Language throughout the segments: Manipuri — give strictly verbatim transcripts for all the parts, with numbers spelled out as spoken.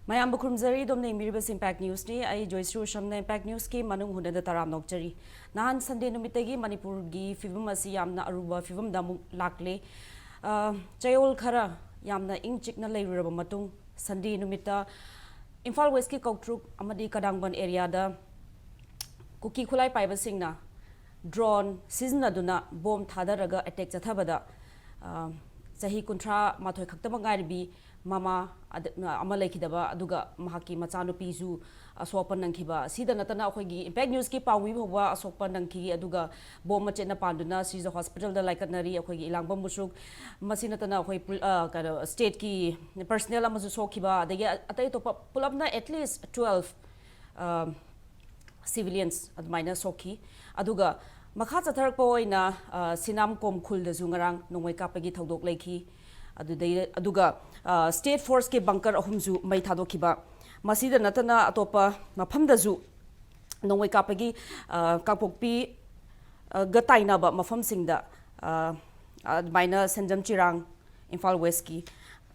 ꯃꯌꯥꯝꯕꯨ ꯈꯨꯔꯨꯝꯖꯔꯤ꯫ ꯑꯗꯣꯝꯅ ꯌꯦꯡꯕꯤꯔꯤꯕꯁꯤ ꯏꯝꯄꯦꯛ ꯅ꯭ꯌꯨꯁꯅꯤ꯫ ꯑꯩ ꯖꯣꯏꯁ꯭ꯔꯤ ꯎꯁꯝꯅ ꯏꯝꯄꯦꯛ ꯅ꯭ꯌꯨꯁꯀꯤ ꯃꯅꯨꯡ ꯍꯨꯠꯅꯗ ꯇꯔꯥꯝꯅ ꯑꯣꯛꯆꯔꯤ꯫ ꯅꯍꯥꯟ ꯁꯟꯗꯦ ꯅꯨꯃꯤꯠꯇꯒꯤ ꯃꯅꯤꯄꯨꯔꯒꯤ ꯐꯤꯕꯝ ꯑꯁꯤ ꯌꯥꯝꯅ ꯑꯔꯨꯕ ꯐꯤꯕꯝꯗ ꯑꯃꯨꯛ ꯂꯥꯛꯂꯦ꯫ ꯑ, ꯆꯌꯣꯜ ꯈꯔ ꯌꯥꯝꯅ ꯏꯪ ꯆꯤꯛꯅ ꯂꯩꯔꯨꯔꯕ ꯃꯇꯨꯡ, ꯁꯟꯗꯦ ꯅꯨꯃꯤꯠꯇ ꯏꯝꯐꯥꯜ ꯋꯦꯁꯀꯤ ꯀꯧꯇ꯭ꯔꯨꯛ ꯑꯃꯗꯤ ꯀꯗꯥꯡꯕꯟ ꯑꯦꯔꯤꯌꯥꯗ ꯀꯨꯀꯤ ꯈꯨꯠꯂꯥꯏ ꯄꯥꯏꯕꯁꯤꯡꯅ ꯗ꯭ꯔꯣꯟ ꯁꯤꯖꯤꯟꯅꯗꯨꯅ ꯕꯣꯝ ꯊꯥꯗꯔꯒ ꯑꯦꯇꯦꯛ ꯆꯠꯊꯕꯗ, ꯑ, ꯆꯍꯤ ꯀꯨꯟꯊ꯭ꯔꯥ ꯃꯥꯊꯣꯏ ꯈꯛꯇꯃꯛ ꯉꯥꯏꯔꯕꯤ ꯃꯃꯥ ꯑꯗ-, ꯑꯃ ꯂꯩꯈꯤꯗꯕ, ꯑꯗꯨꯒ ꯃꯍꯥꯛꯀꯤ ꯃꯆꯥꯅꯨꯄꯤꯁꯨ ꯑꯁꯣꯛ ꯑꯄꯟ ꯅꯪꯈꯤꯕ꯫ ꯁꯤꯗ ꯅꯠꯇꯅ ꯑꯩꯈꯣꯏꯒꯤ ꯏꯝꯄꯦꯛ ꯅ꯭ꯌꯨꯁꯀꯤ ꯄꯥꯎꯃꯤ ꯐꯥꯎꯕ ꯑꯁꯣꯛꯄ ꯅꯪꯈꯤ, ꯑꯗꯨꯒ ꯕꯣꯝ ꯃꯆꯦꯠꯅ ꯄꯥꯟꯗꯨꯅ ꯁꯤꯖ ꯍꯣꯁꯄꯤꯇꯥꯜꯗ ꯂꯥꯏꯀꯠꯅꯔꯤ꯫ ꯑꯩꯈꯣꯏꯒꯤ ꯏꯂꯥꯡꯕꯝ ꯃꯨꯁꯨꯛ, ꯃꯁꯤ ꯅꯠꯇꯅ ꯑꯩꯈꯣꯏ ꯄꯨꯜ-, ꯑ, ꯀꯩꯅꯣ, ꯁ꯭ꯇꯦꯠꯀꯤ ꯄꯔꯁꯅꯦꯜ ꯑꯃꯁꯨ ꯁꯣꯛꯈꯤꯕ, ꯑꯗꯒꯤ ꯑꯇꯩ ꯑꯇꯣꯞꯄ ꯄꯨꯂꯞꯅ at least twelve, ꯑ, ꯁꯤꯚꯤꯂꯤꯌꯟꯁ ꯑꯗꯨꯃꯥꯏꯅ ꯁꯣꯛꯈꯤ꯫ ꯑꯗꯨꯒ ꯃꯈꯥ ꯆꯠꯊꯔꯛꯄ ꯑꯣꯏꯅ, ꯑ, ꯁꯤꯅꯥꯝ ꯀꯣꯝ ꯈꯨꯜꯗꯁꯨ ꯉꯔꯥꯡ ꯅꯣꯡꯃꯩ ꯀꯥꯞꯄꯒꯤ ꯊꯧꯗꯣꯛ ꯂꯩꯈꯤ꯫ ꯑꯗꯨꯗꯩ, ꯑꯗꯨꯒ, ꯑ, ꯁ꯭ꯇꯦꯠ ꯐꯣꯔꯁꯀꯤ ꯕꯪꯀꯔ ꯑꯍꯨꯝꯁꯨ ꯃꯩ ꯊꯥꯗꯣꯛꯈꯤꯕ꯫ ꯃꯁꯤꯗ ꯅꯠꯇꯅ ꯑꯇꯣꯞꯄ ꯃꯐꯝꯗꯁꯨ ꯅꯣꯡꯃꯩ ꯀꯥꯞꯄꯒꯤ, ꯑ, ꯀꯥꯡꯄꯣꯛꯄꯤ, ꯑ, ꯒ ꯇꯥꯏꯅꯕ ꯃꯐꯝꯁꯤꯡꯗ, ꯑ, ꯑꯗꯨꯃꯥꯏꯅ ꯁꯦꯟꯖꯝ ꯆꯤꯔꯥꯡ, ꯏꯝꯐꯥꯜ ꯋꯦꯁꯀꯤ,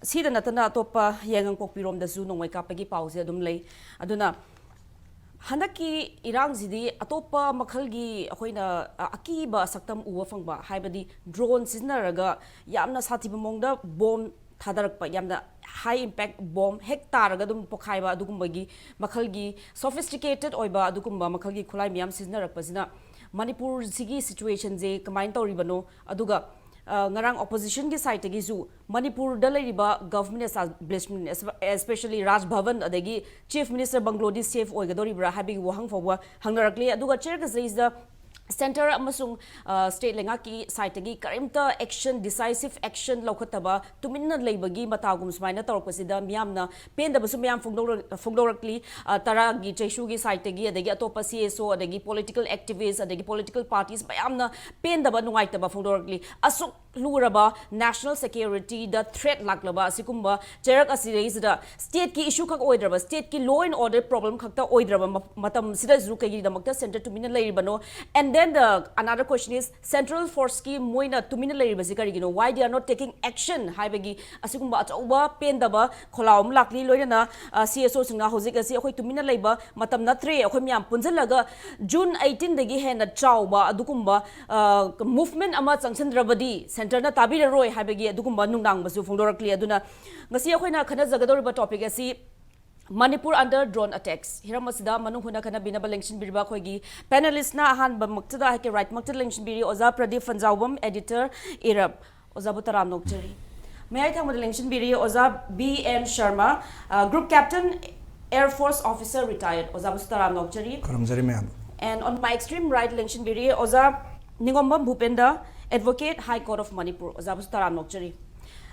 ꯁꯤꯗ ꯅꯠꯇꯅ ꯑꯇꯣꯞꯄ ꯌꯥꯏꯉꯪꯄꯣꯛꯄꯤꯔꯣꯝꯗꯁꯨ ꯅꯣꯡꯃꯩ ꯀꯥꯞꯄꯒꯤ ꯄꯥꯎꯁꯦ ꯑꯗꯨꯝ ꯂꯩ꯫ ꯑꯗꯨꯅ ꯍꯟꯗꯛꯀꯤ ꯏꯔꯥꯡꯁꯤꯗꯤ ꯑꯇꯣꯞꯄ ꯃꯈꯜꯒꯤ ꯑꯩꯈꯣꯏꯅ, ꯑ, ꯑꯀꯤꯕ ꯁꯛꯇꯝ ꯎꯕ ꯐꯪꯕ, ꯍꯥꯏꯕꯗꯤ ꯗ꯭ꯔꯣꯟ ꯁꯤꯖꯤꯟꯅꯔꯒ ꯌꯥꯝꯅ ꯁꯥꯊꯤꯕ ꯃꯑꯣꯡꯗ ꯕꯣꯝ ꯊꯥꯗꯔꯛꯄ, ꯌꯥꯝꯅ ꯍꯥꯏ ꯏꯝꯄꯦꯛ ꯕꯣꯝ ꯍꯦꯛ ꯇꯥꯔꯒ ꯑꯗꯨꯝ ꯄꯣꯈꯥꯏꯕ, ꯑꯗꯨꯒꯨꯝꯕꯒꯤ ꯃꯈꯜꯒꯤ ꯁꯣꯐꯤꯁꯇꯤꯀꯦꯇꯦꯠ ꯑꯣꯏꯕ ꯑꯗꯨꯒꯨꯝꯕ ꯃꯈꯜꯒꯤ ꯈꯨꯠꯂꯥꯏ ꯃꯌꯥꯝ ꯁꯤꯖꯤꯟꯅꯔꯛꯄꯁꯤꯅ ꯃꯅꯤꯄꯨꯔꯁꯤꯒꯤ ꯁꯤꯆꯨꯋꯦꯁꯟꯁꯦ ꯀꯃꯥꯏꯅ ꯇꯧꯔꯤꯕꯅꯣ? ꯑꯗꯨꯒ, ꯑ, ꯉꯔꯥꯡ ꯑꯣꯄꯣꯖꯤꯁꯟꯒꯤ ꯁꯥꯏꯠꯇꯒꯤꯁꯨ ꯃꯅꯤꯄꯨꯔꯗ ꯂꯩꯔꯤꯕ ꯒꯚꯔꯟꯃꯦꯟ ꯑꯦꯁꯇꯥꯕ꯭ꯂꯤꯁꯃꯦꯟ, ꯑꯦꯁ-, especially ꯔꯥꯖ ꯚꯕꯟ ꯑꯗꯒꯤ ꯆꯤꯐ ꯃꯤꯅꯤꯁꯇꯔ ꯕꯪꯒ꯭ꯂꯣꯗꯤ ꯁꯦꯐ ꯑꯣꯏꯒꯗꯧꯔꯤꯕ꯭ꯔꯥ ꯍꯥꯏꯕꯒꯤ ꯋꯥꯍꯪ ꯐꯥꯎꯕ ꯍꯪꯅꯔꯛꯂꯤ꯫ ꯑꯗꯨꯒ ꯆꯦꯔꯒꯁꯤꯗ ꯁꯦꯟꯇꯔ ꯑꯃꯁꯨꯡ, ꯑ, ꯁ꯭ꯇꯦꯠ ꯂꯩꯉꯥꯛꯀꯤ ꯁꯥꯏꯠꯇꯒꯤ ꯀꯔꯤꯝꯇ ꯑꯦꯛꯁꯟ, ꯗꯤꯁꯥꯏꯁꯤꯚ ꯑꯦꯛꯁꯟ ꯂꯧꯈꯠꯇꯕ, ꯇꯨꯃꯤꯟꯅ ꯂꯩꯕꯒꯤ ꯃꯇꯥꯒꯨꯝ ꯁꯨꯃꯥꯏꯅ ꯇꯧꯔꯛꯄꯁꯤꯗ ꯃꯤꯌꯥꯝꯅ ꯄꯦꯟꯗꯕꯁꯨ ꯃꯌꯥꯝ ꯐꯣꯡꯗꯣꯛꯂ-, ꯐꯣꯡꯗꯣꯔꯛꯂꯤ꯫ ꯑ, ꯇꯔꯥꯒꯤ ꯆꯩꯁꯨꯒꯤ ꯁꯥꯏꯠꯇꯒꯤ, ꯑꯗꯒꯤ ꯑꯇꯣꯞꯄ ꯁꯤ ꯑꯦꯁ ꯑꯣ, ꯑꯗꯒꯤ ꯄꯣꯂꯤꯇꯤꯀꯦꯜ ꯑꯦꯛꯇꯤꯚꯤꯁ, ꯑꯗꯒꯤ ꯄꯣꯂꯤꯇꯤꯀꯦꯜ ꯄꯥꯔꯇꯤꯁ ꯃꯌꯥꯝꯅ ꯄꯦꯟꯗꯕ, ꯅꯨꯡꯉꯥꯏꯇꯕ ꯐꯣꯡꯗꯣꯔꯛꯂꯤ꯫ ꯑꯁꯨꯛ ꯂꯨꯔꯕ national security ꯗ threat ꯂꯥꯛꯂꯕ ꯑꯁꯤꯒꯨꯝꯕ ꯆꯩꯔꯛ ꯑꯁꯤꯗꯩꯁꯤꯗ state ꯀꯤ issue ꯈꯛ ꯑꯣꯏꯗ꯭ꯔꯕ, state ꯀꯤ law and order problem ꯈꯛꯇ ꯑꯣꯏꯗ꯭ꯔꯕ ꯃ-, ꯃꯇꯝꯁꯤꯗꯁꯨ ꯀꯩꯒꯤꯗꯃꯛꯇ centre ꯇꯨꯃꯤꯟꯅ ꯂꯩꯔꯤꯕꯅꯣ? And then the another question is, central force ꯀꯤ ꯃꯣꯏꯅ ꯇꯨꯃꯤꯟꯅ ꯂꯩꯔꯤꯕꯁꯤ ꯀꯔꯤꯒꯤꯅꯣ? Why they are not taking action ꯍꯥꯏꯕꯒꯤ ꯑꯁꯤꯒꯨꯝꯕ ꯑꯆꯧꯕ ꯄꯦꯟꯗꯕ ꯈꯣꯜꯂꯥꯎ ꯑꯃ ꯂꯥꯛꯂꯤ꯫ ꯂꯣꯏꯅꯅ, ꯑ, C S O ꯁꯤꯡꯅ ꯍꯧꯖꯤꯛ ꯑꯁꯤ ꯑꯩꯈꯣꯏ ꯇꯨꯃꯤꯟꯅ ꯂꯩꯕ ꯃꯇꯝ ꯅꯠꯇ꯭ꯔꯦ, ꯑꯩꯈꯣꯏ ꯃꯌꯥꯝ ꯄꯨꯟꯁꯤꯜꯂꯒ June eighteen ꯗꯒꯤ ꯍꯦꯟꯅ ꯆꯥꯎꯕ ꯑꯗꯨꯒꯨꯝꯕ, ꯑ, movement ꯑꯃ ꯆꯪꯁꯤꯟꯗ꯭ꯔꯕꯗꯤ centre ꯅ ꯇꯥꯕꯤꯔꯔꯣꯏ ꯍꯥꯏꯕꯒꯤ ꯑꯗꯨꯒꯨꯝꯕ ꯅꯨꯡꯅꯥꯡꯕꯁꯨ ꯐꯣꯡꯗꯣꯔꯛꯂꯤ꯫ ꯑꯗꯨꯅ ꯉꯁꯤ ꯑꯩꯈꯣꯏꯅ ꯈꯟꯅꯖꯒꯗꯧꯔꯤꯕ topic ꯑꯁꯤ Manipur under drone attacks꯫ ꯍꯤꯔꯝ ꯑꯁꯤꯗ ꯃꯅꯨꯡ ꯍꯨꯠꯅ ꯈꯟꯅꯕꯤꯅꯕ ꯂꯦꯡꯁꯤꯟꯕꯤꯔꯤꯕ ꯑꯩꯈꯣꯏꯒꯤ panelist ꯅ ꯑꯍꯥꯟꯕꯃꯛꯇꯗ ꯑꯩꯍꯥꯛꯀꯤ right ꯃꯛꯇ ꯂꯦꯡꯁꯤꯟꯕꯤꯔꯤ ꯑꯣꯖꯥ ꯄ꯭ꯔꯗꯤꯞ ꯐꯟꯖꯥꯎꯕꯝ, editor, ꯏꯔꯞ꯫ ꯑꯣꯖꯥꯕꯨ ꯇꯔꯥꯝꯅ ꯑꯣꯛꯆꯔꯤ꯫ ꯃꯌꯥꯏ ꯊꯪꯕꯗ ꯂꯦꯡꯁꯤꯟꯕꯤꯔꯤ ꯑꯣꯖꯥ B N ꯁꯔꯃ, ꯑ, group captain, Air Force officer retired, ꯑꯣꯖꯥꯕꯨꯁꯨ ꯇꯔꯥꯝꯅ ꯑꯣꯛꯆꯔꯤ꯫ ꯈꯨꯔꯨꯝꯖꯔꯤ ꯃꯌꯥꯝ꯫ And on my extreme right ꯂꯦꯡꯁꯤꯟꯕꯤꯔꯤ ꯑꯣꯖꯥ ꯅꯤꯉꯣꯝꯕꯝ ꯚꯨꯄꯦꯟꯗ, advocate, High Court of Manipur, ꯑꯣꯖꯥꯕꯨꯁꯨ ꯇꯔꯥꯝꯅ ꯑꯣꯛꯆꯔꯤ꯫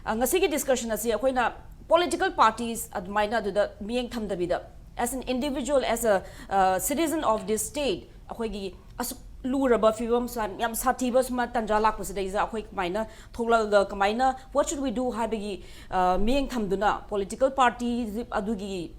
ꯑ, ꯉꯁꯤꯒꯤ discussion ꯑꯁꯤ ꯑꯩꯈꯣꯏꯅ political parties ꯑꯗꯨꯃꯥꯏꯅ ꯑꯗꯨꯗ ꯃꯤꯠꯌꯦꯡ ꯊꯝꯗꯕꯤꯗ, as an individual, as a, uh, citizen of this state, ꯑꯩꯈꯣꯏꯒꯤ ꯑꯁꯨꯛ ꯂꯨꯔꯕ ꯐꯤꯕꯝ ꯁꯨꯃꯥꯏꯅ ꯌꯥꯝ ꯁꯥꯊꯤꯕ ꯁꯨꯃꯥꯏꯅ ꯇꯥꯟꯖꯥ ꯂꯥꯛꯄꯁꯤꯗꯩꯁꯤꯗ ꯑꯩꯈꯣꯏ ꯀꯃꯥꯏꯅ ꯊꯣꯛꯂꯛꯑꯒ ꯀꯃꯥꯏꯅ what should we do ꯍꯥꯏꯕꯒꯤ, ꯑ, ꯃꯤꯠꯌꯦꯡ ꯊꯝꯗꯨꯅ political party ꯑꯗꯨꯒꯤ,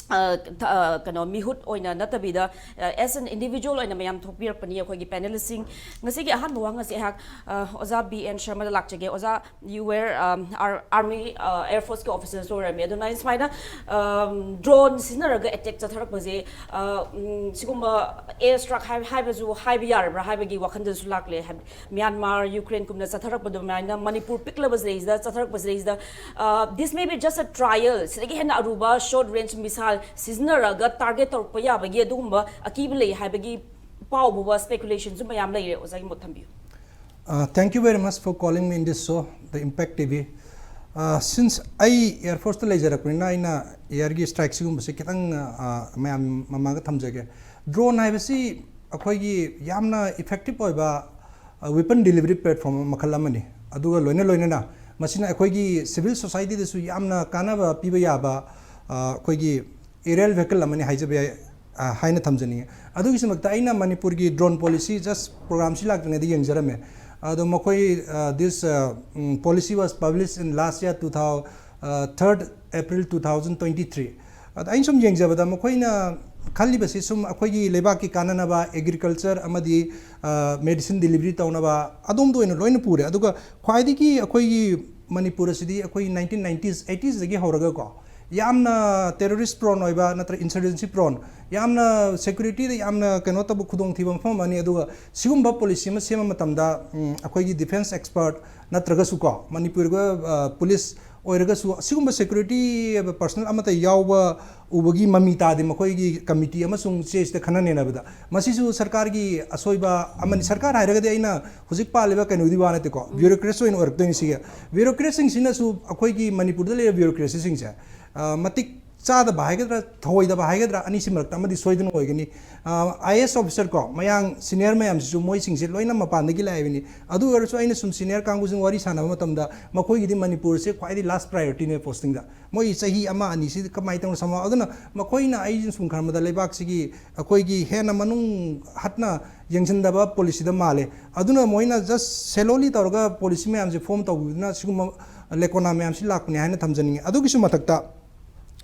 ꯑ, ꯊ-, ꯑ, ꯀꯩꯅꯣ, ꯃꯤꯍꯨꯠ ꯑꯣꯏꯅ ꯅꯠꯇꯕꯤꯗ, ꯑ, as an individual ꯑꯣꯏꯅ ꯃꯌꯥꯝ ꯊꯣꯛꯄꯤꯔꯛꯄꯅꯤ ꯑꯩꯈꯣꯏꯒꯤ panelist ꯁꯤꯡ꯫ ꯉꯁꯤꯒꯤ ꯑꯍꯥꯟꯕ ꯋꯥꯍꯪ ꯑꯁꯤ ꯑꯩꯍꯥꯛ, ꯑ, ꯑꯣꯖꯥ B N ꯁꯔꯃꯗ ꯂꯥꯛꯆꯒꯦ꯫ ꯑꯣꯖꯥ, you were, um, ar-, army, uh, air force ꯀꯤ officers ꯑꯣꯏꯔꯝꯃꯤ꯫ ꯑꯗꯨꯅ ꯑꯩ ꯁꯨꯃꯥꯏꯅ, um, drone ꯁꯤꯖꯤꯟꯅꯔꯒ attack ꯆꯠꯊꯔꯛꯄꯁꯦ, uh, ꯎꯝ, ꯁꯤꯒꯨꯝꯕ air strike ꯍꯥꯏ-, ꯍꯥꯏꯕꯁꯨ ꯍꯥꯏꯕ ꯌꯥꯔꯕ꯭ꯔꯥ ꯍꯥꯏꯕꯒꯤ ꯋꯥꯈꯜꯗꯁꯨ ꯂꯥꯛꯂꯦ꯫ ꯍꯥꯏꯕꯗꯤ ꯃ꯭ꯌꯥꯟꯃꯥꯔ, ꯌꯨꯀ꯭ꯔꯦꯟꯒꯨꯝꯅ ꯆꯠꯊꯔꯛꯄ ꯑꯗꯨꯃꯥꯏꯅ ꯃꯅꯤꯄꯨꯔ ꯄꯤꯛꯂꯕ ꯁꯤꯗꯩꯁꯤꯗ, ꯆꯠꯊꯔꯛꯄ ꯁꯤꯗꯩꯁꯤꯗ, uh, this may be just a trial, ꯁꯤꯗꯒꯤ ꯍꯦꯟꯅ ꯑꯔꯨꯕ short range missile ꯁꯤꯖꯤꯟꯅꯔꯒ target ꯇꯧꯔꯛꯄ ꯌꯥꯕꯒꯤ ꯑꯗꯨꯒꯨꯝꯕ ꯑꯀꯤꯕ ꯂꯩ ꯍꯥꯏꯕꯒꯤ ꯄꯥꯎ ꯐꯥꯎꯕ, speculation ꯁꯨ ꯃꯌꯥꯝ ꯂꯩꯔꯦ꯫ ꯑꯣꯖꯥꯒꯤ ꯃꯣꯠ ꯊꯝꯕꯤꯌꯨ꯫ Uh, thank you very much for calling me in this show, The Impact T V. Uh, since ꯑꯩ Air Force ꯇ ꯂꯩꯖꯔꯛꯄꯅꯤꯅ ꯑꯩꯅ air ꯒꯤ strike ꯁꯤꯒꯨꯝꯕꯁꯦ ꯈꯤꯇꯪ, uh, ꯃꯌꯥꯝ ꯃꯃꯥꯡꯗ ꯊꯝꯖꯒꯦ꯫ Drone ꯍꯥꯏꯕꯁꯤ ꯑꯩꯈꯣꯏꯒꯤ ꯌꯥꯝꯅ effective ꯑꯣꯏꯕ, uh, weapon delivery platform ꯃꯈꯜ ꯑꯃꯅꯤ꯫ ꯑꯗꯨꯒ ꯂꯣꯏꯅ ꯂꯣꯏꯅꯅ ꯃꯁꯤꯅ ꯑꯩꯈꯣꯏꯒꯤ civil society ꯗꯁꯨ ꯌꯥꯝꯅ ꯀꯥꯟꯅꯕ ꯄꯤꯕ ꯌꯥꯕ, uh, ꯑꯩꯈꯣꯏꯒꯤ aerial vehicle ꯑꯃꯅꯤ ꯍꯥꯏꯖꯕ ꯌꯥꯏ, ꯑ, ꯍꯥꯏꯅ ꯊꯝꯖꯅꯤꯡꯉꯤ꯫ ꯑꯗꯨꯒꯤꯁꯨꯃꯛꯇ ꯑꯩꯅ ꯃꯅꯤꯄꯨꯔꯒꯤ drone policy just program ꯁꯤ ꯂꯥꯛꯇ꯭ꯔꯤꯉꯩꯗ ꯌꯦꯡꯖꯔꯝꯃꯦ꯫ ꯑꯗꯣ ꯃꯈꯣꯏ, uh, this, uh, mm, policy was published in last year two thousand, uh, third April two thousand twenty-three. ꯑꯗ ꯑꯩꯅ ꯁꯨꯝ ꯌꯦꯡꯖꯕꯗ ꯃꯈꯣꯏꯅ ꯈꯜꯂꯤꯕꯁꯤ ꯁꯨꯝ ꯑꯩꯈꯣꯏꯒꯤ ꯂꯩꯕꯥꯛꯀꯤ ꯀꯥꯟꯅꯅꯕ, agriculture ꯑꯃꯗꯤ, uh, medicine delivery ꯇꯧꯅꯕ ꯑꯗꯣꯝꯗ ꯑꯣꯏꯅ ꯂꯣꯏꯅ ꯄꯨꯔꯦ꯫ ꯑꯗꯨꯒ ꯈ꯭ꯋꯥꯏꯗꯒꯤ ꯑꯩꯈꯣꯏꯒꯤ ꯃꯅꯤꯄꯨꯔ ꯑꯁꯤꯗꯤ ꯑꯩꯈꯣꯏ nineteen nineties, eightiesꯗꯒꯤ ꯍꯧꯔꯒꯀꯣ, ꯌꯥꯝꯅ terrorist prone ꯑꯣꯏꯕ ꯅꯠꯇ꯭ꯔꯒ insurgency prone, ꯌꯥꯝꯅ securityꯗ ꯌꯥꯝꯅ ꯀꯩꯅꯣ ꯇꯧꯕ, ꯈꯨꯗꯣꯡꯊꯤꯕ ꯃꯐꯝ ꯑꯃꯅꯤ꯫ ꯑꯗꯨꯒ ꯁꯤꯒꯨꯝꯕ policy ꯑꯃ ꯁꯦꯝꯕ ꯃꯇꯝꯗ, ꯎꯝ, ꯑꯩꯈꯣꯏꯒꯤ defence expert ꯅꯠꯇ꯭ꯔꯒꯁꯨ ꯀꯣ, ꯃꯅꯤꯄꯨꯔꯒ, ꯑ, police ꯑꯣꯏꯔꯒꯁꯨ ꯑꯁꯤꯒꯨꯝꯕ security personnel ꯑꯃꯠꯇ ꯌꯥꯎꯕ ꯎꯕꯒꯤ ꯃꯃꯤ ꯇꯥꯗꯦ꯫ ꯃꯈꯣꯏꯒꯤ committee ꯑꯃꯁꯨꯡ ꯆꯦꯁꯤꯗ ꯈꯟꯅ ꯅꯩꯅꯕꯗ, ꯃꯁꯤꯁꯨ ꯁꯔꯀꯥꯔꯒꯤ ꯑꯁꯣꯏꯕ ꯑꯃꯅꯤ꯫ ꯁꯔꯀꯥꯔ ꯍꯥꯏꯔꯒꯗꯤ ꯑꯩꯅ ꯍꯧꯖꯤꯛ ꯄꯥꯜꯂꯤꯕ ꯀꯩꯅꯣꯗꯤ ꯋꯥ ꯅꯠꯇꯦꯀꯣ, bureaucrats ꯑꯣꯏꯅ ꯑꯣꯏꯔꯛꯇꯣꯏꯅꯤ꯫ ꯁꯤꯒꯤ bureaucratsꯁꯤꯡꯁꯤꯅꯁꯨ ꯑꯩꯈꯣꯏꯒꯤ ꯃꯅꯤꯄꯨꯔꯗ ꯂꯩꯔꯤꯕ bureaucratsꯁꯤꯡꯁꯦ, ꯑ, ꯃꯇꯤꯛ ꯆꯥꯗꯕ ꯍꯥꯏꯒꯗ꯭ꯔꯥ, ꯊꯧꯑꯣꯏꯗꯕ ꯍꯥꯏꯒꯗ꯭ꯔꯥ, ꯑꯅꯤꯁꯤ ꯃꯔꯛꯇ ꯑꯃꯗꯤ ꯁꯣꯏꯗꯅ ꯑꯣꯏꯒꯅꯤ꯫ ꯑ, IAS officer ꯀꯣ, ꯃꯌꯥꯡ senior ꯃꯌꯥꯝꯁꯤꯁꯨ ꯃꯣꯏꯁꯤꯡꯁꯦ ꯂꯣꯏꯅ ꯃꯄꯥꯟꯗꯒꯤ ꯂꯥꯛꯏꯕꯅꯤ꯫ ꯑꯗꯨ ꯑꯣꯏꯔꯁꯨ ꯑꯩꯅ ꯁꯨꯝ senior ꯀꯥꯡꯕꯨꯁꯤꯡ ꯋꯥꯔꯤ ꯁꯥꯟꯅꯕ ꯃꯇꯝꯗ ꯃꯈꯣꯏꯒꯤꯗꯤ ꯃꯅꯤꯄꯨꯔꯁꯦ ꯈ꯭ꯋꯥꯏꯗꯒꯤ last priorityꯅꯦ postingꯗ꯫ ꯃꯣꯏ ꯆꯍꯤ ꯑꯃ ꯑꯅꯤꯁꯤꯗ ꯀꯃꯥꯏꯅ ꯇꯧꯅ ꯁꯝꯃ-, ꯑꯗꯨꯅ ꯃꯈꯣꯏꯅ ꯑꯩꯅ ꯁꯨꯝ ꯈꯟꯕꯗ ꯂꯩꯕꯥꯛꯁꯤꯒꯤ ꯑꯩꯈꯣꯏꯒꯤ ꯍꯦꯟꯅ ꯃꯅꯨꯡ ꯍꯠꯅ ꯌꯦꯡꯁꯤꯟꯗꯕ policyꯗ ꯃꯥꯜꯂꯦ꯫ ꯑꯗꯨꯅ ꯃꯣꯏꯅ just shallowly ꯇꯧꯔꯒ policy ꯃꯌꯥꯝꯁꯦ form ꯇꯧꯕꯤꯗꯨꯅ ꯁꯤꯒꯨꯝꯕ ꯂꯦꯀꯣꯅꯥ ꯃꯌꯥꯝꯁꯤ ꯂꯥꯛꯄꯅꯤ ꯍꯥꯏꯅ ꯊꯝꯖꯅꯤꯡꯉꯤ꯫ ꯑꯗꯨꯒꯤꯁꯨ ꯃꯊꯛꯇ